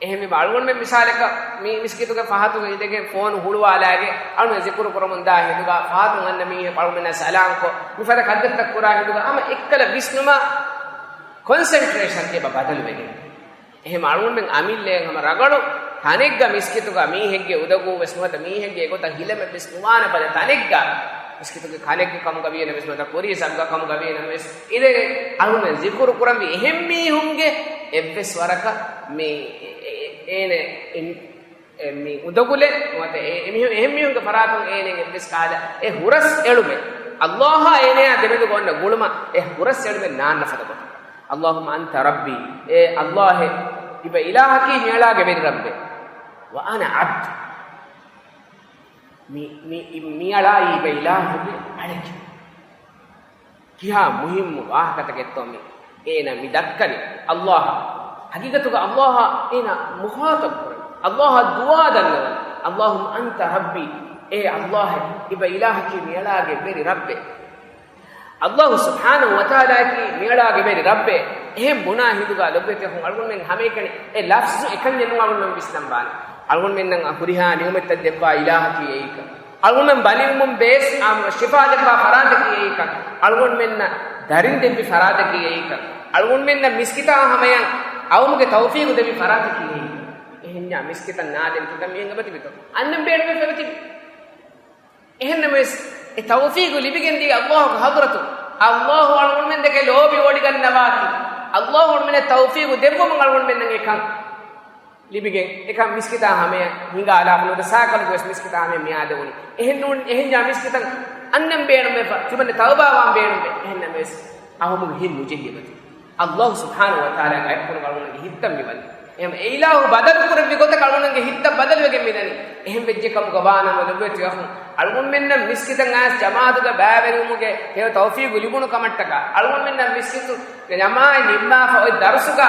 އެހެންވީމަ އަޅުގަނޑުމެން މިސާލަކަށް މި މިސްކިތުގެ ފަހަތުގަ އިނދެގެން ފޯނު ހުޅުވާލާގެ އަޅުގަނޑު ޒިކުރު ކުރަމުންދާ ހިނދުގަ ފަހަތުން އަންނަ މީހެއް އަޅުގަނޑަށް ސަލާމްކޮށް، މިފަދަ ކަންތައްތައް ކުރާ ހިނދުގަ ހަމަ އެއްކަލަ ވިސްނުމާ ކޮންސެންޓްރޭޝަން އެބަ ބަދަލުވެގެން. އެހެން އަޅުގަނޑުމެން އަމިއްލައަށް ހަމަ ރަގަޅު ތަނެއްގަ މިސްކިތުގަ މީހެއްގެ އުދަގޫ ވެސް ނުވަތަ މީހެއްގެ އެގޮތަށް ހިލަމެއް ވެސް ނުވާނެ ފަދަ ތަނެއްގަ، މިސްކިތުގެ ކަނެއްގެ ކަމުގަ ވީނަމަވެސް ނުވަތަ ކުރީ ސަގުގަ ކަމުގަ ވީނަމަވެސް އިނދެގެން އަޅުގަނޑުމެން ޒިކުރު ކުރަންވީ އެހެން މީހުންގެ އެއްވެސް ވަރަކަށް މި އެ-، އެ-، އޭނެ އިން-، އެ މި އުދަގުލެއް ނުވަތަ އެ އެމީހުން، އެހެން މީހުންގެ ފަރާތުން އޭނެ އެއްވެސް ކަހަލަ އެ ހުރަސް އެޅުމެއް، ﷲ އާ އޭނައާ ދެމެދުގަ އޮންނަ ގުޅުމަށް އެ ހުރަސް އެޅުމެއް ނާންނަ ފަދަ ގޮތަކަށް. اللهم أنت ربي، އޭ ﷲ، އިބަ އިލާހަކީ މިއަޅާގެ ވެރި ރައްބެއް. وأنا عبدك، މި، މި، މިއަޅާއީ އިބަ އިލާހުގެ އަޅެކެއް. ކިހާ މުހިއްމު ވާހަކަތަކެއްތޯ މި އޭނަ މި ދައްކަނީ. ﷲ އާ، ހަގީގަތުގަ ﷲ އާ އޭނަ މުޚާޠަބު ކުރަނީ. ﷲ އާ ދުޢާ ދަންނަވަނީ. اللهم أنت ربي، އޭ ﷲ އޭ، އިބަ އިލާހަކީ މިއަޅާގެ ވެރި ރައްބެއް. ﷲ ސުބްޙާނަހޫ ވަތަޢާލާއަކީ މިއަޅާގެ ވެރި ރައްބެއް. އެހެން ބުނާ ހިނދުގަ ލޮބުވެތި އަޚުން އަޅުގަނޑުމެން ހަމައެކަނި އެ ލަފްޒު އެކަންޏެއް ނޫން އަޅުގަނޑުމެން ވިސްނަން ވާނެ. އަޅުގަނޑުމެންނަށް ހުރިހާ ނިޢުމަތްތައް ދެއްވާ އިލާހަކީ އެއީކަން. އަޅުގަނޑުމެން ބަލިވުމުން ބޭސް ޝިފާ ދެއްވާ ފަރާތަކީ އެއީކަން. އަޅުގަނޑުމެންނަށް ދަރިން ދެއްވި ފަރާތަކީ އެއީކަން. އަޅުގަނޑުމެންނަށް މިސްކިތާ ހަމަޔަށް އައުމުގެ ތައުފީގު ދެއްވި ފަރާތަކީ އެއީކަން. އެހެންޏާ މިސްކިތަށް ނާދެން ތިބެ މިހެން އެބަތިބިތޯ؟ އަންނަން ބޭނުމެއް އެބަތިބި. އެހެންނަމަވެސް، އެ ތައުފީގު ލިބިގެންދީ ﷲ ގެ ޙަޟްރަތު. ﷲ އަޅުގަނޑުމެން ދެކެ ލޯބި ވޮޑިގަންނަވާތީ. ﷲ އަޅުގަނޑުމެންނަށް ތައުފީގު ދެއްވުމުން އަޅުގަނޑުމެންނަށް އެކަން ލިބިގެން، އެކަން މިސްކިތާ ހަމަޔަށް ހިނގާލާފަ ނުވަތަ ސާކަލުގަވެސް މިސްކިތާ ހަމަޔަށް މިއާދެވުނީ. އެހެން ނޫން، އެހެންޏާ މިސްކިތަށް އަންނަން ބޭނުމެއް ތިބަން ތައުބާވާން ބޭނުމެއް. އެހެންނަމަވެސް، އަހަމުގެ ހިތް ނުޖެހި އެބަތިބި. ﷲ ސުބްޙާނަހޫ ވަތަޢާލާގެ އަތްޕުޅުގަ އަޅުގަނޑުގެ ހިތްތައް މިވަނީ. އެހެން އެ އިލާހު ބަދަލު ކުރެއްވި ގޮތަކަށް އަޅުގަނޑުގެ ހިތްތައް ބަދަލުވެގެން މިދަނީ. އެހެން ވެއްޖެ ކަމުގަ ވާނަމަ ލޮބުވެތި އަޚުން، އަޅުގަނޑުމެންނަށް މިސްކިތަށް އައިސް ޖަމާޢަތުގަ ބައިވެރިވުމުގެ ހެޔޮ ތައުފީގު ލިބުނު ކަމަށްޓަކާ، އަޅުގަނޑުމެންނަށް މިސްކިތުގެ ޖަމާޢަތް ނިންމާފަ އޮތް ދަރުސުގަ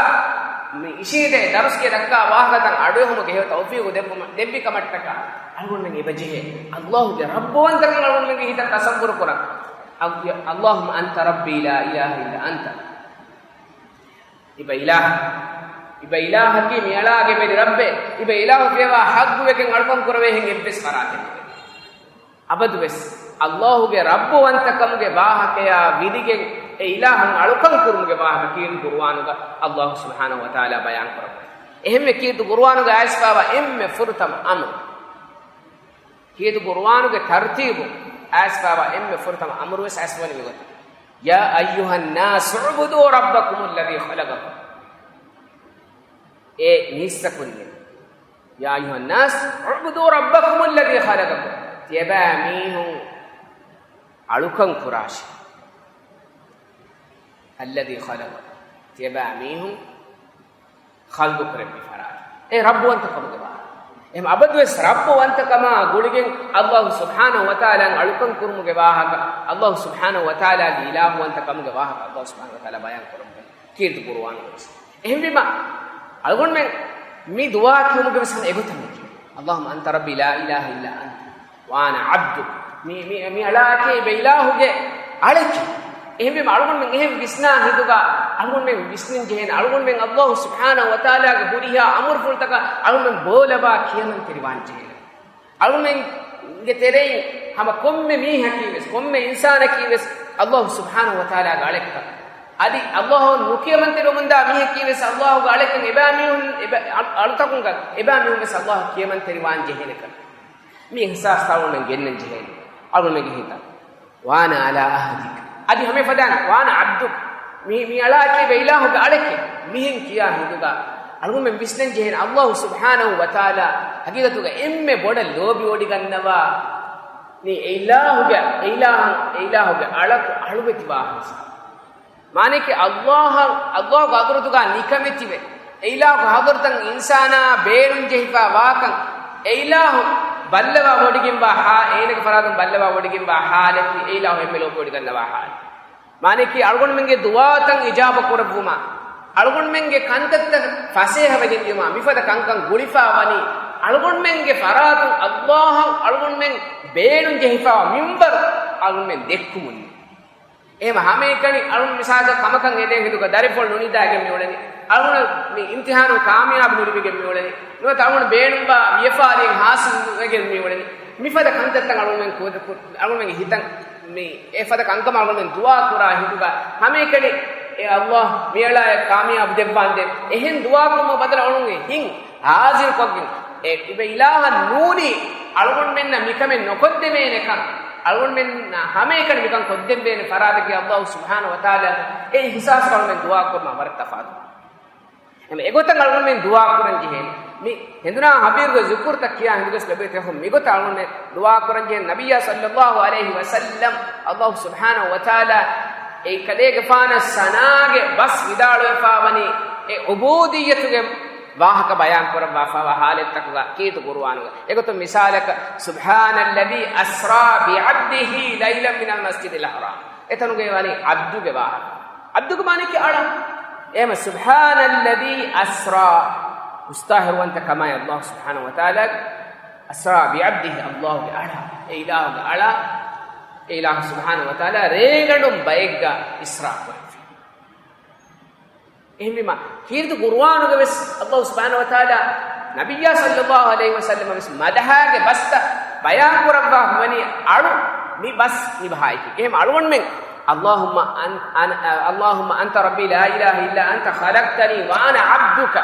މި އިށީނދެ ދަރުސްގެ ދައްކާ ވާހަކަތައް އަޑުއެހުމުގެ ހެޔޮ ތައުފީގު ދެއްވުމަށް، ދެއްވި ކަމަށްޓަކާ، އަޅުގަނޑުމެން އެބަޖެހޭ ﷲ ގެ ރައްބުވަންތަކަން އަޅުގަނޑުމެންގެ ހިތަށް ތަޞައްވުރު ކުރަން. اللهم أنت ربي لا إله إلا أنت އިބަ އިލާހަ، އިބަ އިލާހަކީ މިއަޅާގެ ވެރި ރައްބެއް. އިބަ އިލާހު ފިޔަވާ ޙައްޤުވެގެން އަޅުކަން ކުރެވޭހެން އެއްވެސް ފަރާތެއް ނުވޭ. އަބަދުވެސް ﷲ ގެ ރައްބުވަންތަކަމުގެ ވާހަކަޔާ ވިދިގެން އެ އިލާހަށް އަޅުކަން ކުރުމުގެ ވާހަކަ ކީރިތި ޤުރުއާނުގަ ﷲ ސުބްޙާނަހޫ ވަތަޢާލާ ބަޔާން ކުރައްވަނީ. އެހެންވެ ކީރިތި ޤުރުއާނުގަ އައިސްފާވާ އެންމެ ފުރަތަމަ އަމުރު، ކީރިތި ޤުރުއާނުގެ ތަރުތީބު އައިސްފާވާ އެންމެ ފުރަތަމަ އަމުރުވެސް އައިސްފަވަނީ މިގޮތަށް. يا أيها الناس اعبدوا ربكم الذي خلقكم. އޭ މީސްތަކުންނޭ. يا أيها الناس اعبدوا ربكم الذي خلقكم. ތިޔަބައިމީހުން އަޅުކަން ކުރާށި. الذي خلقكم. ތިޔަބައިމީހުން ޚަލްޤު ކުރެއްވި ފަރާތް. އެ ރައްބުވަންތަކަމުގެ ވާހަކަ. އެހެން އަބަދުވެސް ރައްބުވަންތަކަމާ ގުޅިގެން ﷲ ސުބްޙާނަހޫ ވަތަޢާލާއަށް އަޅުކަން ކުރުމުގެ ވާހަކަ، ﷲ ސުބްޙާނަހޫ ވަތަޢާލާގެ އިލާހުވަންތަކަމުގެ ވާހަކަ ﷲ ސުބްޙާނަހޫ ވަތަޢާލާ ބަޔާން ކުރަމުން ކީރިތި ޤުރުއާނުގަވެސް. އެހެންވީމަ، އަޅުގަނޑުމެން މި ދުޢާ ކިޔުމުގެ ވެސް ހަމަ އެގޮތަށް މި ކިޔަނީ. اللهم أنت ربي لا إله إلا أنت وأنا عبدك. މި، މި، މި އަޅާއަކީ އިބަ އިލާހުގެ އަޅެކޭ. އެހެންވީމަ އަޅުގަނޑުމެން އެހެން ވިސްނާ ހިނދުގަ އަޅުގަނޑުމެން ވިސްނަން ޖެހޭނެ އަޅުގަނޑުމެން ﷲ ސުބްޙާނަހޫ ވަތަޢާލާގެ ހުރިހާ އަމުރުފުޅުތަކަށް އަޅުގަނޑުމެން ބޯލަބާ ކިޔަމަންތެރިވާން ޖެހޭނެ. އަޅުގަނޑުމެންގެ ތެރެއިން ހަމަ ކޮންމެ މީހަކީ ވެސް، ކޮންމެ އިންސާނަކީ ވެސް ﷲ ސުބްޙާނަހޫ ވަތަޢާލާގެ އަޅެއްކަން. އަދި އައްލާހު ނުކިޔަމަންތެރިވަމުންދާ މީހެއް ކީވެސް އައްލާހުގެ އަޅެކަން އެބައިމީހުން އެބަ-، އަ-، އަޅުތަކުންގަ އެބައިމީހުން ވެސް އައްލާހަށް ކިޔަމަންތެރިވާން ޖެހޭނެކަން. މި އިހްސާސް އަޅުގަނޑުމެން ގެންނަން ޖެހޭނެ. އަޅުގަނޑުމެންގެ ހިތަށް. ވާނަ ޢަލާ ޢަހްދިކަ. އަދި ހަމަ އެފަދައިން، ވާނަ ޢަބްދުކަ. މި، މި އަޅާ ކީ އިބަ އިލާހުގެ އަޅެކޭ. މިހެން ކިޔާ ހިނދުގަ އަޅުގަނޑުމެން ވިސްނަން ޖެހޭނެ އައްލާހު ސުބްޙާނަހު ވަތަޢާލާ ހަގީގަތުގަ އެންމެ ބޮޑަށް ލޯބިވޮޑިގަންނަވާ މި އެ އިލާހުގެ، އެ އިލާހަށް، އެ އިލާހުގެ އަޅަކު އަޅުވެތިވާ ހިސާބު. މާނައަކީ އައްލާހަށް، އައްލާހުގެ ޙަޟްރަތުގަ ނިކަމެތިވެ، އެ އިލާހުގެ ޙަޟްރަތަށް އިންސާނާ ބޭނުން ޖެހިފަ ވާކަން، އެ އިލާހު ބައްލަވާ ވޮޑިގެންވާ ޙާ-، އޭނަގެ ފަރާތުން ބައްލަވާ ވޮޑިގެންވާ ޙާލަކީ، އެ އިލާހު އެންމެ ލޯބިވޮޑިގަންނަވާ ޙާލެއް. މާނައަކީ އަޅުގަނޑުމެންގެ ދުޢާތައް އިޖާބަ ކުރެއްވުމާ، އަޅުގަނޑުމެންގެ ކަންތައްތައް ފަސޭހަވެގެން ދިޔުމާ، މިފަދަ ކަންކަން ގުޅިފަ ވަނީ، އަޅުގަނޑުމެންގެ ފަރާތުން އައްލާހަށް އަޅުގަނޑުމެން ބޭނުން ޖެހިފަ މިންވަރު އަޅުގަނޑުމެން ދެއްކުމުން. އެހެން ހަމައެކަނި އަޅުން މިސާލަކަށް ކަމަކަށް އެދޭ ހިނދުގަ ދަރިފުޅު ނުނިދާގެން މިއުޅެނީ. އަޅުން މި އިމްތިޙާނުން ކާމިޔާބު ނުލިބިގެން މިއުޅެނީ. ނުވަތަ އަޅުން ބޭނުންވާ ވިޔަފާރިއެއް ޙާޞިލު ވެގެން މިއުޅެނީ. މިފަދަ ކަންތައްތައް އަޅުންމެން ކުރި-، ކު-، އަޅުންމެންގެ ހިތަށް މި އެފަދަ ކަންކަމަށް އަޅުންމެން ދުޢާ ކުރާ ހިނދުގަ ހަމައެކަނި އޭ އައްލާހް މިއަޅާއަށް ކާމިޔާބު ދެއްވާނދޭ. އެހެން ދުޢާ ކުރުމަށް ބަދަލަށް އަޅުންގެ ހިތް ޙާޟިރުކޮށްގެން، އެ އިބަ އިލާހަށް ނޫނީ އަޅުގަނޑުމެންނަށް މިކަމެއް ނުކޮށްދެވޭނެކަން، އަޅުގަނޑުމެންނަށް ހަމައެކަނި މިކަން ކޮށްދެއްވޭނެ ފަރާތަކީ އައްލާހު ސުބްޙާނަހު ވަތަޢާލާ އެ އިޙްސާސް އަޅުގަނޑުމެން ދުޢާ ކުރުމަށް ވަރަށް ތަފާތު. އެމަ އެގޮތަށް އަޅުގަނޑުމެން ދުޢާ ކުރަން ޖެހޭނެ. މި ހެނދުނާ ހަބީރުގެ ޒުކުރުތައް ކިޔާ ހިނދުގަސް ލެބޭތެ ހުން މިގޮތަށް އަޅުގަނޑުމެން ދުޢާ ކުރަން ޖެހޭނެ. ނަބިއްޔާ ޞައްލައްލާހު ޢަލައިހި ވަސައްލަމް އައްލާހު ސުބްޙާނަހު ވަތަޢާލާ އެ ކަލޭގެފާނަށް ސަނާގެ ބަސް ވިދާޅުވެފާވަނީ އެ ޢުބޫދިއްޔަތުގެ ވާހަކަ ބަޔާން ކުރައްވާފައިވާ ޙާލަތްތަކުގަ ކީރިތި ޤުރުއާނުގަ. އެގޮތުން މިސާލަކަށް، سبحان الذي أسرى بعبده ليلا من المسجد الحرام. އެތަނުގައި ވަނީ ޢަބްދުގެ ވާހަކަ. ޢަބްދުގެ މާނައަކީ އަޅާ. އެހެމަ سبحان الذي أسرى، އުސްތާހިރުވަންތަ ކަމާއި އައްލާހު ސުބްޙާނަހު ވަތަޢާލާގެ، أسرى بعبده، އައްލާހުގެ އަޅާ، އެ އިލާހުގެ އަޅާ، އެ އިލާހު ސުބްޙާނަހު ވަތަޢާލާ ރޭގަނޑުން ބައެއްގަ އިސްރާ ކުރެއްވި. އެހެންވީމަ، ކީރިތި ޤުރުއާނުގަ ވެސް އައްލާހު ސުބްޙާނަހު ވަތަޢާލާ ނަބިއްޔާ ޞައްލައްލާހު ޢަލައިހި ވަސައްލަމަ ވެސް މަދަޙާގެ ބަސްތައް ބަޔާން ކުރައްވާ ހުވަނީ އަޅު މި ބަސް މި ބަހާއެކީ. އެހެން އަޅުގަނޑުމެން، اللهم أن-، أن-، اللهم أنت ربي لا إله إلا أنت خلقتني وأنا عبدك،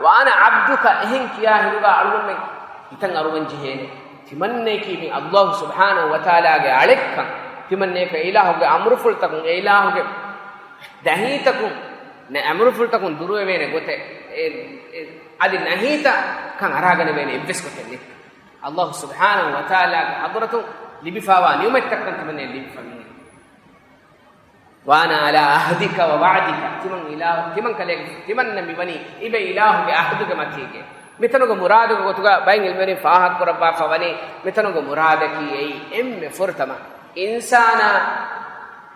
وأنا عبدك، އެހެން ކިޔާ ހިނދުގަ އަޅުގަނޑުމެން ހިތަށް އަރުވަން ޖެހޭނެ. ތިމަންނައަކީ މި އައްލާހު ސުބްޙާނަހު ވަތަޢާލާގެ އަޅެއްކަން، ތިމަންނައަކަށް އެ އިލާހުގެ އަމުރުފުޅުތަކުން، އެ އިލާހުގެ ނަހީތަކުން، ނަ-، އަމުރުފުޅުތަކުން ދުރުވެވޭނެ ގޮތެއް، އެ، އެ، އަދި ނަހީތައް ކަން އަރާގަނެވޭނެ އެއްވެސް ގޮތެއް ނެތް. އައްލާހު ސުބްޙާނަހު ވަތަޢާލާގެ ޙަޟްރަތުން ލިބިފައިވާ ނިޢުމަތްތައްކަން ތިމަންނައަށް ލިބިފަ މީ. وأنا على عهدك ووعدك، ތިމަން އިލާހު، ތިމަން ކަލޭގެ، ތިމަންނަށް މިވަނީ އިބަ އިލާހުގެ ޢަހުދުގެ މަތީގެ. މިތަނުގެ މުރާދުގެ ގޮތުގަ ބައެއް ޢިލްމުވެރިން ފާހަގަކުރައްވާފަ ވަނީ، މިތަނުގެ މުރާދަކީ އެއީ އެންމެ ފުރަތަމަ އިންސާނާ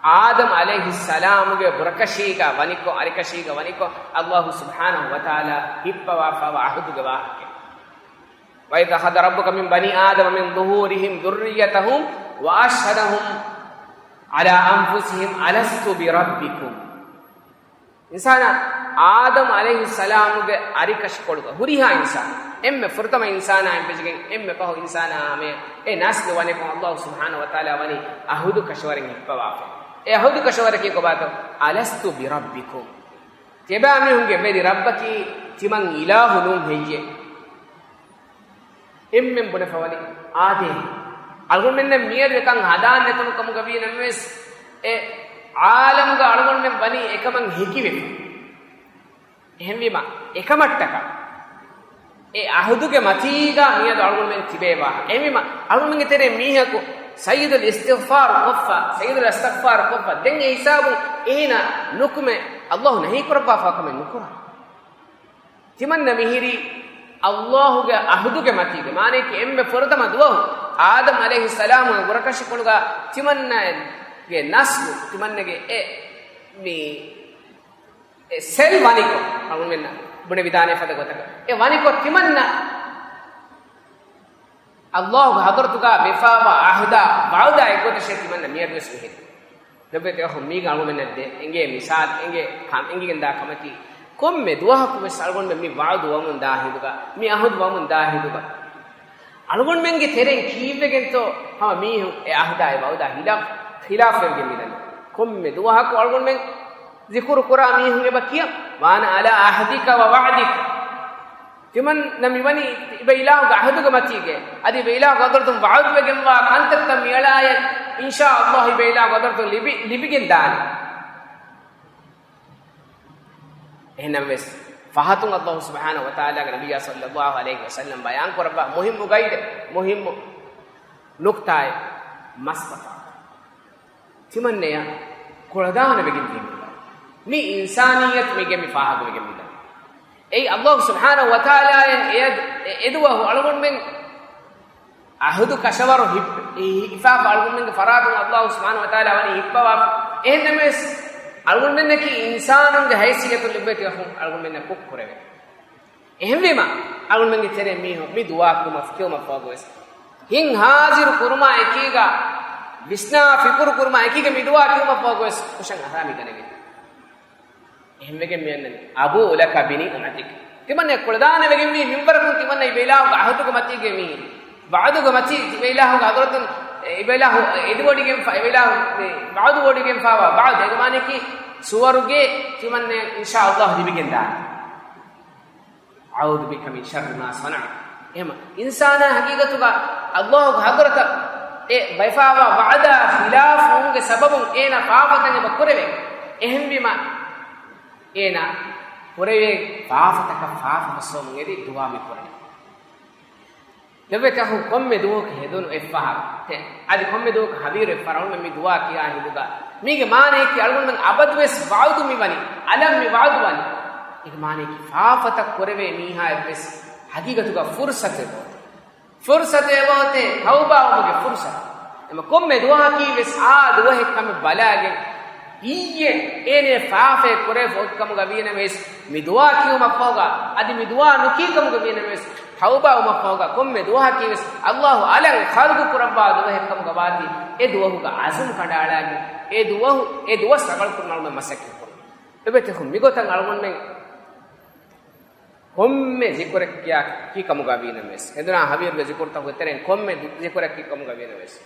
އާދަމް ޢަލައިހިއްސަލާމުގެ ބުރަކަށީގަ ވަނިކޮށް، އަރިކަށީގަ ވަނިކޮށް، އައްލާހު ސުބްޙާނަހު ވަތަޢާލާ ހިއްޕަވާފައިވާ ޢަހުދުގެ ވާހަކަ. وإذ أخذ ربك من بني آدم من ظهورهم ذريتهم وأشهدهم على أنفسهم ألست بربكم. އިންސާނާ އާދަމް ޢަލައިހިއްސަލާމުގެ އަރިކަށިކޮޅުގަ ހުރިހާ އިންސާނާ، އެންމެ ފުރަތަމަ އިންސާނާއިން ފެށިގެން އެންމެ ފަހު އިންސާނާ ހަމަޔަށް އެ ނަސްލު ވަނިކޮށް އައްލާހު ސުބްޙާނަހު ވަތަޢާލާ ވަނީ ޢަހުދު ކަށަވަރެއް ހިއްޕަވާފަ. އެ ޢަހުދު ކަށަވަރަކީ ކޮބާތޯ؟ ألست بربكم. ތިޔަބައިމީހުންގެ ވެރި ރައްބަކީ ތިމަން އިލާހު ނޫން ހެއްޔޭ؟ އެންމެން ބުނެފަވަނީ އާދޭ. އަޅުގަނޑުމެންނަށް މިއަދު އެކަން ހަދާން ނެތުނު ކަމުގަ ވީ ނަމަވެސް، އެ ޢާލަމުގަ އަޅުގަނޑުމެން ވަނީ އެކަމަށް ހެކިވެފަ. އެހެންވީމަ، އެކަމަށްޓަކާ އެ ޢަހުދުގެ މަތީގަ މިއަދު އަޅުގަނޑުމެން ތިބޭ ވާހަކަ. އެހެންވީމަ، އަޅުގަނޑުމެންގެ ތެރޭ މީހަކު ސައްޔިދުލް އިސްތިޣްފާރު ކޮށްފަ، ސައްޔިދުލް އިސްތިޣްފާރު ކޮށްފަ، ދެން އެ ހިސާބުން އޭނާ ނުކުމެ، އައްލާހު ނަހީ ކުރައްވާފަ ކަމެއް ނުކުރާ. ތިމަންނަ މިހިރީ އައްލާހުގެ ޢަހުދުގެ މަތީގެ މާނައަކީ އެންމެ ފުރަތަމަ ދުވަހު އާދަމް ޢަލައިހިއްސަލާމުގެ ބުރަކަށިކޮޅުގަ ތިމަންނަގެ ނަސްލު، ތިމަންނަގެ އެ މި އެ ސެލް ވަނިކޮށް، އަޅުގަނޑުމެންނަށް ބުނެވިދާނެ ފަދަ ގޮތަކަށް، އެ ވަނިކޮށް ތިމަންނަ އައްލާހުގެ ޙަޟްރަތުގަ ވެފައިވާ ޢަހުދާ، ވަޢުދާ އެއްގޮތަށޭ ތިމަންނަ މިއަދުވެސް މިހެން. ލޮބުވެތި އަޚުން، މީގަ އަޅުގަނޑަށް ދޭ އެނގޭ މިސާލް، އެނގޭ ކަން އެނގިގެންދާ ކަމަކީ، ކޮންމެ ދުވަހަކު ވެސް އަޅުގަނޑުމެން މި ވަޢުދު ވަމުން ދާ ހިނދުގަ، މި ޢަހުދު ވަމުން ދާ ހިނދުގަ، އަޅުގަނޑުމެންގެ ތެރެއިން ކީއްވެގެންތޯ ހަމަ މީހުން އެ ޢަހުދާއި ވަޢުދާ ހިލާފް، ޚިލާފްވެގެން މިދަނީ؟ ކޮންމެ ދުވަހަކު އަޅުގަނޑުމެން ޒިކުރު ކުރާ މީހުން އެބަ ކިޔަން، "وأنا على عهدك ووعدك." ތިމަންނަ މިވަނީ އިބަ އިލާހުގެ އަހުދުގެ މަތީގެ، އަދި އިބަ އިލާހުގެ ޙަޟްރަތުން ވަޢުދުވެގެންވާ ކަންތައްތައް މިއަޅާއަށް އިންޝާﷲ އިބަ އިލާހުގެ ޙަޟްރަތުން ލިބި، ލިބިގެން ދާނެ. އެހެންނަމަވެސް، ފަހަތުން ﷲ ސުބްޙާނަހޫ ވަތަޢާލާގެ ނަބިއްޔާ ޞައްލައްލާހު ޢަލައިހި ވަސައްލަމް ބަޔާން ކުރައްވާ މުހިއްމު ގައިޑެއް، މުހިއްމު ނުކްތާއެއް، މަސް ފަތާ ތިމަންނަޔަށް ކުޅަދާނަވެގެން ދިޔުން. މި އިންސާނިއްޔަތު މީގެ މި ފާހަގަވެގެން މިދަނީ. އެއީ ﷲ ސުބްޙާނަހޫ ވަތަޢާލާއަށް އެ، އެ، އެދުވަހު އަޅުގަނޑުމެން ޢަހުދު ކަށަވަރު ހިއްޕ-، ހި-، ހިފާފަ އަޅުގަނޑުމެންގެ ފަރާތުން ﷲ ސުބްޙާނަހޫ ވަތަޢާލާ ވަނީ ހިއްޕަވާފަ. އެހެންނަމަވެސް، އަޅުގަނޑުމެންނަކީ އިންސާނުންގެ ހައިސިއްޔަތުން ލިބޭތީ އަޚުން އަޅުގަނޑުމެންނަށް ކުށް ކުރެވޭ. އެހެންވީމަ، އަޅުގަނޑުމެންގެ ތެރޭ މީހުން މި ދުޢާ ކުރުމަށް ކިޔުމަށްފަހުގަވެސް، ހިތް ހާޒިރު ކުރުމާ އެކީގަ، ވިސްނާ ފިކުރު ކުރުމާ އެކީގަ މި ދުޢާ ކިޔުމަށްފަހުގަވެސް ހުށަން އަހާ މި ދަނެވި. އެހެންވެގެން މިއަންނަނީ، "أبوء لك بنعمتك." ތިމަންނަ ކުޅަދާނަވެގެންވީ މިންވަރަކުން ތިމަންނަ އިބަ އިލާހުގެ ޢަހުދުގެ މަތީގެ މީ، ވަޢުދުގެ މަތީ އިބަ އިލާހުގެ ޙަޟްރަތުން، އިބަ އިލާހު އެދިވޮޑިގެންފަ-، އިބަ އިލާހު ވަޢުދު ވޮޑިގެންފާވާ ވަޢުދު އެގެ މާނައަކީ ސުވަރުގެ ތިމަންނަ އިންޝާﷲ ލިބިގެންދާނެ. "أعوذ بك من شر ما صنعت." އެހެމަ އިންސާނާ ހަގީގަތުގަ ﷲގެ ޙަޟްރަތަށް އެ ބައިފާވާ ވަޢުދާ ޚިލާފުވުމުގެ ސަބަބުން އޭނާ ފާފަތައް އެބަ ކުރެވޭ. އެހެންވީމަ އޭނާ ކުރެވޭ ފާފަތަކަށް ފާފަ ހުސްވަމުން އެދި ދުޢާ މި ކުރަނީ. ލޮބުވެތި އަޚުން ކޮންމެ ދުވަހަކު ހެދުނު އެއްފަހަރު ތެ، އަދި ކޮންމެ ދުވަހަކު ހަވީރު އެއްފަހަރު އަޅުގަނޑު މި ދުޢާ ކިޔާ ހިނދުގަ، މީގެ މާނައަކީ އަޅުގަނޑުމެން އަބަދުވެސް ވަޢުދު މި ވަނީ، އަލަށް މި ވަޢުދު ވަނީ. އޭގެ މާނައަކީ ފާފަތައް ކުރެވޭ މީހާއަށްވެސް ހަގީގަތުގަ ފުރުޞަތެއް ނޯ. ފުރުޞަތެއް އެބައޮތޭ ތައުބާވުމުގެ ފުރުޞަތު. އެމަ ކޮންމެ ދުވަހަކީ ވެސް އާ ދުވަހެއް ކަމެއް ބަލާގެން، އިއްޔެ އޭނެ ފާފައެއް ކުރެވިފަ އޮތްކަމުގަ ވީނަމަވެސް، މި ދުޢާ ކިޔުމަށްފަހުގަ، އަދި މި ދުޢާ ނުކީ ކަމުގަ ވީނަމަވެސް، ތައުބާވުމަށްފަހުގަ ކޮންމެ ދުވަހަކީ ވެސް ﷲ އަލަށް ޚަލްޤު ކުރައްވާ ދުވަހެއް ކަމުގަ ވާތީ، އެ ދުވަހުގަ ޢަޒުމް ކަނޑައަޅާގެން، އެ ދުވަހު، އެ ދުވަސް ރަނގަޅު ކުރުމަށް އަޅުގަނޑުމެން މަސައްކަތް ކުރުން. އެބަތި މިގޮތަށް އަޅުގަނޑުމެން ކޮންމެ ޒިކުރެއް ކިޔާ ކީ ކަމުގަ ވީނަމަވެސް، ހެނދުނާ ހަވީރުގެ ޒިކުރުތަކުގެ ތެރެއިން ކޮންމެ ދު-، ޒިކުރެއް ކީ ކަމުގަ ވީނަމަވެސް،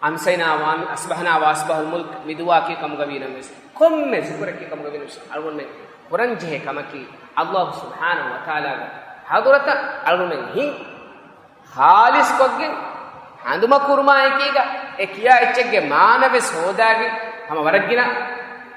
أمسينا وأصبحنا وأصبح الملك މި ދުޢާ ކީ ކަމުގަ ވީނަމަވެސް، ކޮންމެ ޒިކުރެއް ކީ ކަމުގަ ވީނަމަވެސް، އަޅުގަނޑުމެން ކުރަންޖެހޭ ކަމަކީ، ﷲ ސުބްޙާނަހޫ ވަތަޢާލާގެ ޙަޟްރަތަށް އަޅުގަނޑުމެން ހިތް ޚާލިޞްކޮށްގެން، ހަނދުމަކުރުމާ އެކީގަ އެ ކިޔާ އެއްޗެއްގެ މާނަވެސް ހޯދާގެން، ހަމަ ވަރަށްގިނަ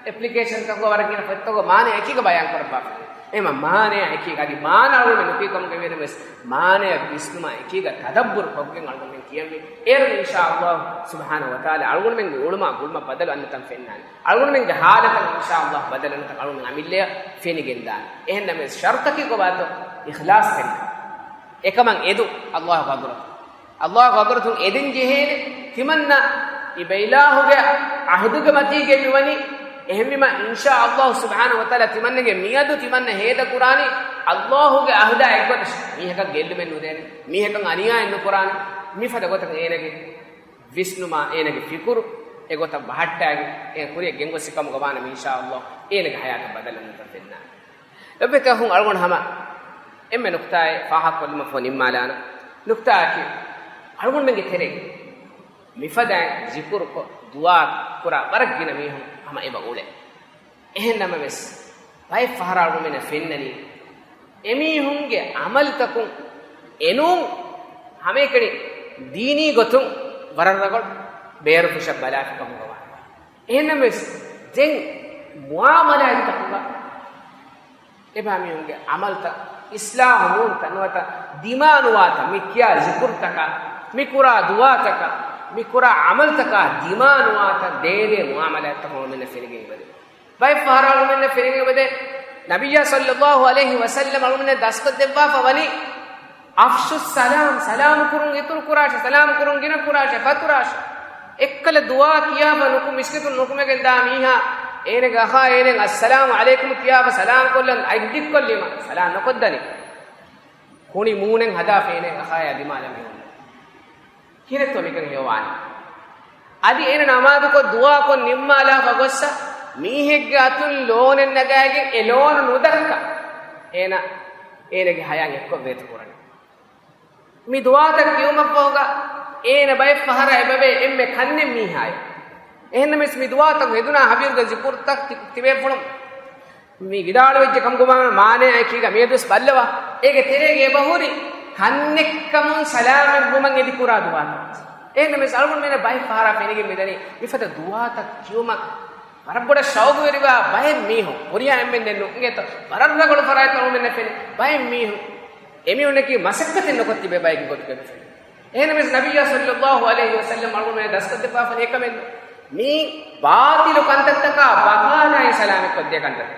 އެޕްލިކޭޝަންތަކުގަ ވަރަށްގިނަ ފޮތްތަކުގަ މާނަ އެކީގަ ބަޔާން ކުރައްވާފަ. އެހެމަ މާނަޔާ އެކީގަ އަދި މާނަ އަޅުގަނޑުމެން ނުކީ ކަމުގަ ވީނަމަވެސް، މާނަޔަށް ވިސްނުމާ އެކީގަ ތަދައްބުރު ކޮށްގެން އަޅުގަނޑުމެން ކިޔަންވީ. އޭރުން އިންޝާﷲ ސުބްޙާނަހޫ ވަތަޢާލާ އަޅުގަނޑުމެންގެ އުޅުމާ ގުޅުމަށް ބަދަލު އަންނަތަން ފެންނާނެ. އަޅުގަނޑުމެންގެ ޙާލަތަށް އިންޝާﷲ ބަދަލު އަންނަތަން އަޅުގަނޑުމެން އަމިއްލަޔަށް ފެނިގެންދާނެ. އެހެންނަމަވެސް ޝަރުޠަކީ ކޮބާތޯ؟ އިޚްލާޞް ފެންނާނެ. އެކަމަށް އެދުން ﷲ ގެ ޙަޟްރަތުން. ﷲ ގެ ޙަޟްރަތުން އެދެން ޖެހޭނެ. ތިމަންނަ އިބައިލާހުގެ ޢަހުދުގެ މަތީގެ މިވަނީ. އެހެންވީމަ، އިންޝާﷲ ސުބްޙާނަހޫ ވަތަޢާލާ ތިމަންނަގެ މިއަދު ތިމަންނަ ހޭދަކުރާނީ ﷲ ގެ ޢަހުދާ އެއްގޮތަށް. މީހަކަށް ގެއްލުމެއް ނުދޭނެ. މީހަކަށް އަނިޔާއެއް ނުކުރާނެ. މިފަދަ ގޮތަކަށް އޭނަގެ ވިސްނުމާ، އޭނަގެ ފިކުރު އެގޮތަށް ބަހައްޓާގެން، އޭނަ ކުރިއަށް ގެންގޮސްސި ކަމުގަ ވާނަމަ، އިންޝާﷲ އޭނަގެ ޙަޔާތަށް ބަދަލު އަންނަތަން ފެންނާނެ. ލޮބުވެތި އަޚުން އަޅުގަނޑު ހަމަ އެންމެ ނުކްތާއެއް ފާހަގަކޮށްލުމަށްފަހު ނިންމާލާނަން. ނުކްތާއަކީ، އަޅުގަނޑުމެންގެ ތެރޭގަ މިފަދައިން ޒިކުރުކޮށް، ދުޢާ ކުރާ ވަރަށް ގިނަ މީހުން ހަމަ އެބަ އުޅޭ. އެހެން ނަމަވެސް، ބައެއް ފަހަރަށް އަޅުގަނޑުމެންނަށް ފެންނަނީ، އެމީހުންގެ ޢަމަލުތަކުން އެނޫން ހަމައެކަނި ދީނީ ގޮތުން ވަރަށް ރަނގަޅު ބޭރުފުށަށް ބަލާފި ކަމުގަ ވާނެ. އެހެންނަމަވެސް، ދެން މުޢާމަލާތްތަކުގަ އެބައިމީހުންގެ ޢަމަލުތައް އިޞްލާޙު ނޫންތަ ނުވަތަ ދިމާނުވާތަ، މި ކިޔާ ޒިކުރުތަކާ، މި ކުރާ ދުޢާތަކާ، މި ކުރާ ޢަމަލުތަކާ ދިމާނުވާތަ، ދޭދޭ މުޢާމަލާތްތައް އަޅުގަނޑުމެންނަށް ފެނިގެން އެބަދޭ. ބައެއް ފަހަރަށް އަޅުގަނޑުމެންނަށް ފެނިގެން އެބަދޭ، ނަބިއްޔާ ޞައްލައްލާހު ޢަލައިހި ވަސައްލަމް އަޅުގަނޑުމެންނަށް ދަސްކޮށްދެއްވާފަ ވަނީ، އަފްޝުއްސަލާމް، ސަލާމް ކުރުން އިތުރު ކުރާށޭ، ސަލާމް ކުރުން ގިނަ ކުރާށޭ، ފަތުރާށޭ. އެއްކަލަ ދުޢާ ކިޔާފަ ނުކު، މިސްކިތުން ނުކުމެގެން ދާ މީހާ، އޭނަގެ އަޚާ އޭނައަށް އައްސަލާމު ޢަލައިކުމް ކިޔާފަ ސަލާމް ކޮށްލަން އަތް ދިއްކޮށްލީމަ، ސަލާމް ނުކޮށްދަނީ. ކުނި މޫނެއް ހަދާފަ އޭނައަށް އަޚާޔާ ދިމާލަށް މި ހުންނަ. ކިހިނެއްތޯ މިކަން ހެޔޮވާނީ؟ އަދި އޭނަ ނަމާދުކޮށް ދުޢާކޮށް ނިންމާލާފަ ގޮއްސަ، މީހެއްގެ އަތުން ލޯނެއް ނަގާގެން އެ ލޯނު ނުދައްކާ، އޭނަ އޭނަގެ ހަޔާތް އެއްކޮށް ވޭތު ކުރަނީ. މި ދުޢާތައް ކިޔުމަށްފަހުގަ އޭނަ ބައެއް ފަހަރަށް އެބަވޭ އެންމެ ކަންނެއް މީހާއެއް. އެހެންނަމަވެސް މި ދުޢާތައް ހެދުނާ ހަވީރުގެ ޒިކުރުތައް ތި-، ތިބޭފުޅުން މި ވިދާޅުވެއްޖެ ކަމުގަ މާނައަކީގަ މިއަދުވެސް ބައްލަވާ. އޭގެ ތެރޭގަ އެބަހުރި ކަންނެއްކަމުން ސަލާމަތްވުމަށް އެދި ކުރާ ދުޢާތައް. އެހެންނަމަވެސް އަޅުގަނޑުމެންނަށް ބައެއް ފަހަރާ ފެނިގެން މިދަނީ މިފަދަ ދުޢާތައް ކިޔުމަށް ވަރަށް ބޮޑަށް ޝައުގުވެރިވާ ބައެއް މީހުން، ހުރިހާ އެންމެން ދެން ނުއިނގޭތޯ، ވަރަށް ރަނގަޅު ފަރާތްތައް އަޅުގަނޑުމެންނަށް ފެނި ބައެއް މީހުން، އެމީހުންނަކީ މަސައްކަތެއް ނުކޮށް ތިބޭ ބައެއްގެ ގޮތުގަ ފެނި. އެހެންނަމަވެސް ނަބިއްޔާ ޞައްލައްލާހު ޢަލައިހި ވަސައްލަމް އަޅުގަނޑުމެން ދަސްކޮށްދެއްވާފަ އެކަމެއް މީ ބާޠިލު ކަންތައްތަކާ ބަޠާލާއިން ސަލާމަތްކޮށްދޭ ކަންތައް.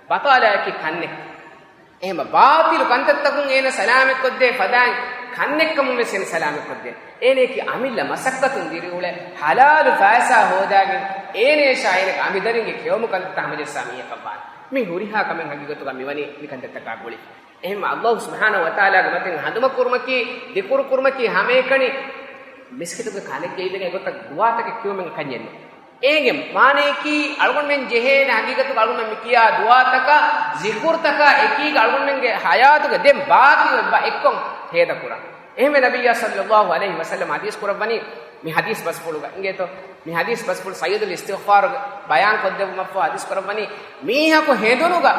ބަޠާލާއަކީ ކަންނެއް. އެހެން ބާޠިލު ކަންތައްތަކުން އޭނަ ސަލާމަތްކޮށްދޭ ފަދައިން ކަންނެއްކަމުން ވެސް އޭނަ ސަލާމަތްކޮށްދޭ. އޭނައަކީ އަމިއްލަ މަސައްކަތުން ދިރިއުޅޭ ހަލާލު ފައިސާ ހޯދާގެން އޭނަޔަށާ އޭނަގެ އަނބިދަރިންގެ ކެއުމު ކަންތައްތައް ހަމަޖައްސާ މީހަކަށްވާނެ. މި ހުރިހާ ކަމެއް ހަގީގަތުގަ މިވަނީ މި ކަންތައްތަކާ ގުޅި. އެހެން އައްލާހު ސުބްޙާނަހު ވަތަޢާލާގެ މަތިން ހަނދުމަކުރުމަކީ، ޛިކުރު ކުރުމަކީ ހަމައެކަނި މިސްކިތުގެ ކަލެއްގަ އިވެން އެގޮތަށް ދުޢާތަކެއް ކިޔުމެއް ކަންޏެއް ނޫން. އޭގެ މާނަޔަކީ އަޅުގަނޑުމެން ޖެހޭނެ ހަގީގަތުގަ އަޅުގަނޑުމެން މި ކިޔާ ދުޢާތަކާ ޒިކުރުތަކާ އެކީގަ އަޅުގަނޑުމެންގެ ޙަޔާތުގަ ދެން ބާކީ އޮތް ބަ އެއްކޮށް ހޭދަކުރާ. އެހެންވެ ނަބިއްޔާ ޞައްލައްލާހު ޢަލައިހި ވަސައްލަމް ޙަދީޘް ކުރައްވަނީ، މި ޙަދީޘް ބަސްފުޅުގަ އިނގޭތޯ، މި ޙަދީޘް ބަސްފުޅު ސައްޔިދުލް އިސްތިޣްފާރުގެ ބަޔާން ކޮށްދެއްވުމަށްފަހު ޙަދީޘް ކުރައްވަނީ، މީހަކު ހެނދުނުގަ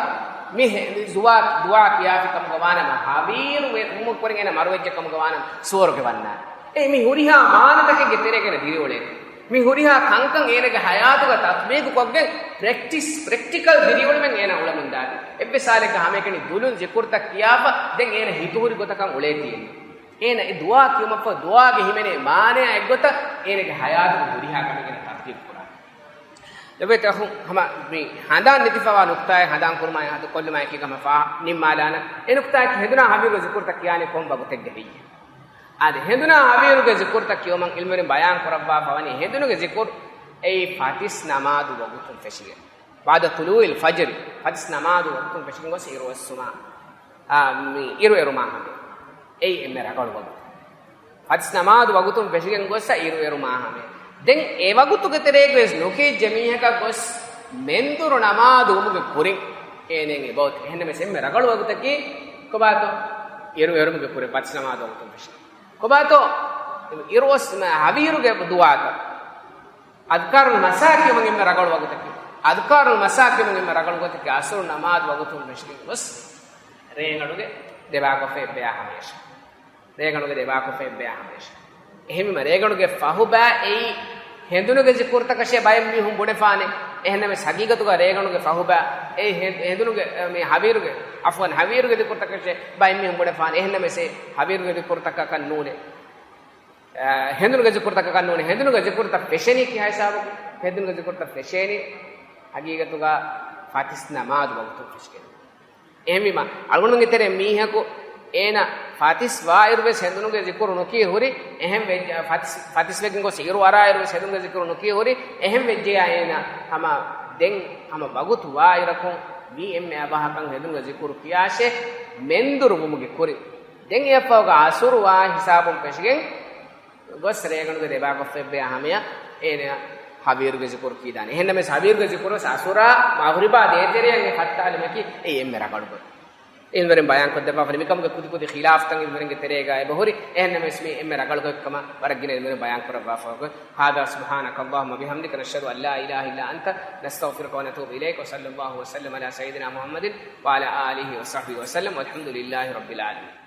މި ހެ-، މި ޒުވާ-، ދުޢާ ކިޔާފި ކަމުގަ ވާނަމަ، ހަވީރު ވެ-، ވުމުގެ ކުރިން އޭނަ މަރުވެއްޖެ ކަމުގަ ވާނަމަ، ސުވަރުގެ ވަންނާނެ. އެ މި ހުރިހާ މާނަތަކެއްގެ ތެރޭގަ އޭނަ ދިރިއުޅޭ. މި ހުރިހާ ކަންކަން އޭނަގެ ޙަޔާތުގަ ތަޠްބީޤު ކޮށްގެން، ޕްރެކްޓިސް، ޕްރެކްޓިކަލް ދިރިއުޅުމެއް އޭނަ އުޅެމުންދާނެ. އެއްވެސް ހާލެއްގަ ހަމައެކަނި ދުލުން ޒިކުރުތައް ކިޔާފަ، ދެން އޭނަ ހިތުހުރި ގޮތަކަށް އުޅޭތީ. އޭނަ އެ ދުޢާ ކިޔުމަށްފަހު، ދުޢާގެ ހިމެނޭ މާނައާ އެއްގޮތަށް އޭނަގެ ޙަޔާތުގަ ހުރިހާ ކަމެއް އޭނަ ތަރުތީބު ކުރާނެ. ލޮބުވެތި އަޚުން، ހަމަ މި ހަނދާން ނެތިފަވާ ނުކުތާއެއް ހަނދާން ކުރުމާއި ހަދު ކޮށްލުމާއި ކީ ހަމަ ފާ ނިންމާލާނަން. އެ ނުކުތާއަކީ ހެނދުނާ ހަވީރުގެ ޒިކުރުތައް ކިޔާނީ ކޮން ވަގުތެއްގަ ހެއްޔޭ؟ އާދެ، ހެނދުނާ ހަވީރުގެ ޒިކުރުތައް ކިޔުމަށް ޢިލްމުވެރިން ބަޔާން ކުރައްވާފަ ވަނީ، ހެނދުނުގެ ޒިކުރު އެއީ ފަތިސް ނަމާދު ވަގުތުން ފެށިގެން، ބަޢްދަ ޠުލޫޢިލް ފަޖްރި، ފަތިސް ނަމާދު ވަގުތުން ފެށިގެން ގޮސް އިރުއޮއްސުމާ، އާ، މި އިރު އެރުމާ ހަމަ. އެއީ އެންމެ ރަނގަޅު ވަގުތު. ފަތިސް ނަމާދު ވަގުތުން ފެށިގެން ގޮއްސަ އިރު އެރުމާ ހަމަ. ދެން އެ ވަގުތުގެ ތެރޭގަވެސް ނުކިޔައްޖެ މީހަކަށް ގޮސް މެންދުރު ނަމާދު ވުމުގެ ކުރިން އޭނައަށް އެބައޮތޭ. އެހެންނަމަވެސް އެންމެ ރަނގަޅު ވަގުތަކީ ކޮބާތޯ؟ އިރު އެރުމުގެ ކުރިން ފަތިސް ނަމާދު ވަގުތުން ފެށި. ކޮބާތޯ؟ އިރުއޮއްސުމާ ހަވީރުގެ ދުޢާތައް. އަޛްކާރުލް މަސާ ކިޔުމަށް އެންމެ ރަނގަޅު ވަގުތަކީ. އަޛްކާރުލް މަސާ ކިޔުމަށް އެންމެ ރަނގަޅު ވަގުތަކީ ޢަޞްރު ނަމާދު ވަގުތުން ފެށިގެން ގޮސް ރޭގަނޑުގެ ދެބާކޮށްފަ އެއްބަޔާ ހަމަޔަށާ. ރޭގަނޑުގެ ދެބާކޮށްފަ އެއްބަޔާ ހަމަޔަށާ. އެހެންވީމަ ރޭގަނޑުގެ ފަހުބައި އެއީ ހެނދުނުގެ ޒިކުރުތަކަށޭ ބައެއް މީހުން ބުނެފާނެ. އެހެންނަމަވެސް ހަގީގަތުގަ ރޭގަނޑުގެ ފަހުބައި އެއީ ހެ-، ހެނދުނުގެ، އަ، މި ހަވީރުގެ، ޢަފްވަން، ހަވީރުގެ ޒިކުރުތަކަށޭ ބައެއް މީހުން ބުނެފާނެ. އެހެންނަމަވެސް އެ ހަވީރުގެ ޒިކުރުތަކަކަށް ނޫނޭ. އަ، ހެނދުނުގެ ޒިކުރުތަކަކަށް ނޫނޭ. ހެނދުނުގެ ޒިކުރުތައް ފެށެނީ ކިހާ ހިސާބަކުން؟ ހެނދުނުގެ ޒިކުރުތައް ފެށޭނީ ހަގީގަތުގަ ފަތިސް ނަމާދު ވަގުތުން ފެށިގެން. އެހެންވީމަ، އަޅުގަނޑުގެ ތެރޭ މީހަކު އޭނަ ފަތިސް ވާއިރުވެސް ހެނދުނުގެ ޒިކުރު ނުކިޔަ ހުރި، އެހެން ވެއްޖެ، ފަތިސް، ފަތިސް ވެގެން ގޮސް އިރު އަރާއިރުވެސް ހެނދުނުގެ ޒިކުރު ނުކިޔަ ހުރި، އެހެން ވެއްޖެޔާ އޭނަ ހަމަ ދެން ހަމަ ވަގުތު ވާއިރަކުން ވީ އެންމެ އަވަހަކަށް ހެނދުނުގެ ޒިކުރު ކިޔާށޭ މެންދުރު ވުމުގެ ކުރިން. ދެން އެއަށްފަހުގަ ޢަޞްރު ވާ ހިސާބުން ފެށިގެން ގޮސް ރޭގަނޑުގެ ދެބާކޮށްފަ އެއްބަޔާ ހަމަޔަށް އޭނަ ހަވީރުގެ ޒިކުރު ކީދާނެ. އެހެންނަމަވެސް ހަވީރުގެ ޒިކުރުވެސް ޢަޞްރާ މަޣްރިބާ ދޭތެރެއަށް އެ ފައްޓާލުމަކީ އެއީ އެންމެ ރަނގަޅު ގޮތް. ޢިލްމުވެރިން ބަޔާންކޮށްދެއްވާފަ މިކަމުގެ ކުދިކުދި ޚިލާފުތައް ޢިލްމުވެރިންގެ ތެރޭގަ އެބަހުރި. އެހެންނަމަވެސް މީ އެންމެ ރަނގަޅު ގޮތްކަމަށް ވަރަށް ގިނަ ޢިލްމުވެރިން ބަޔާންކުރައްވާފަ. هذا سبحانك اللهم وبحمدك نشهد أن لا إله إلا أنت نستغفرك ونتوب إليك وصلى الله وسلم على سيدنا محمد وعلى آله وصحبه وسلم والحمد لله رب العالمين.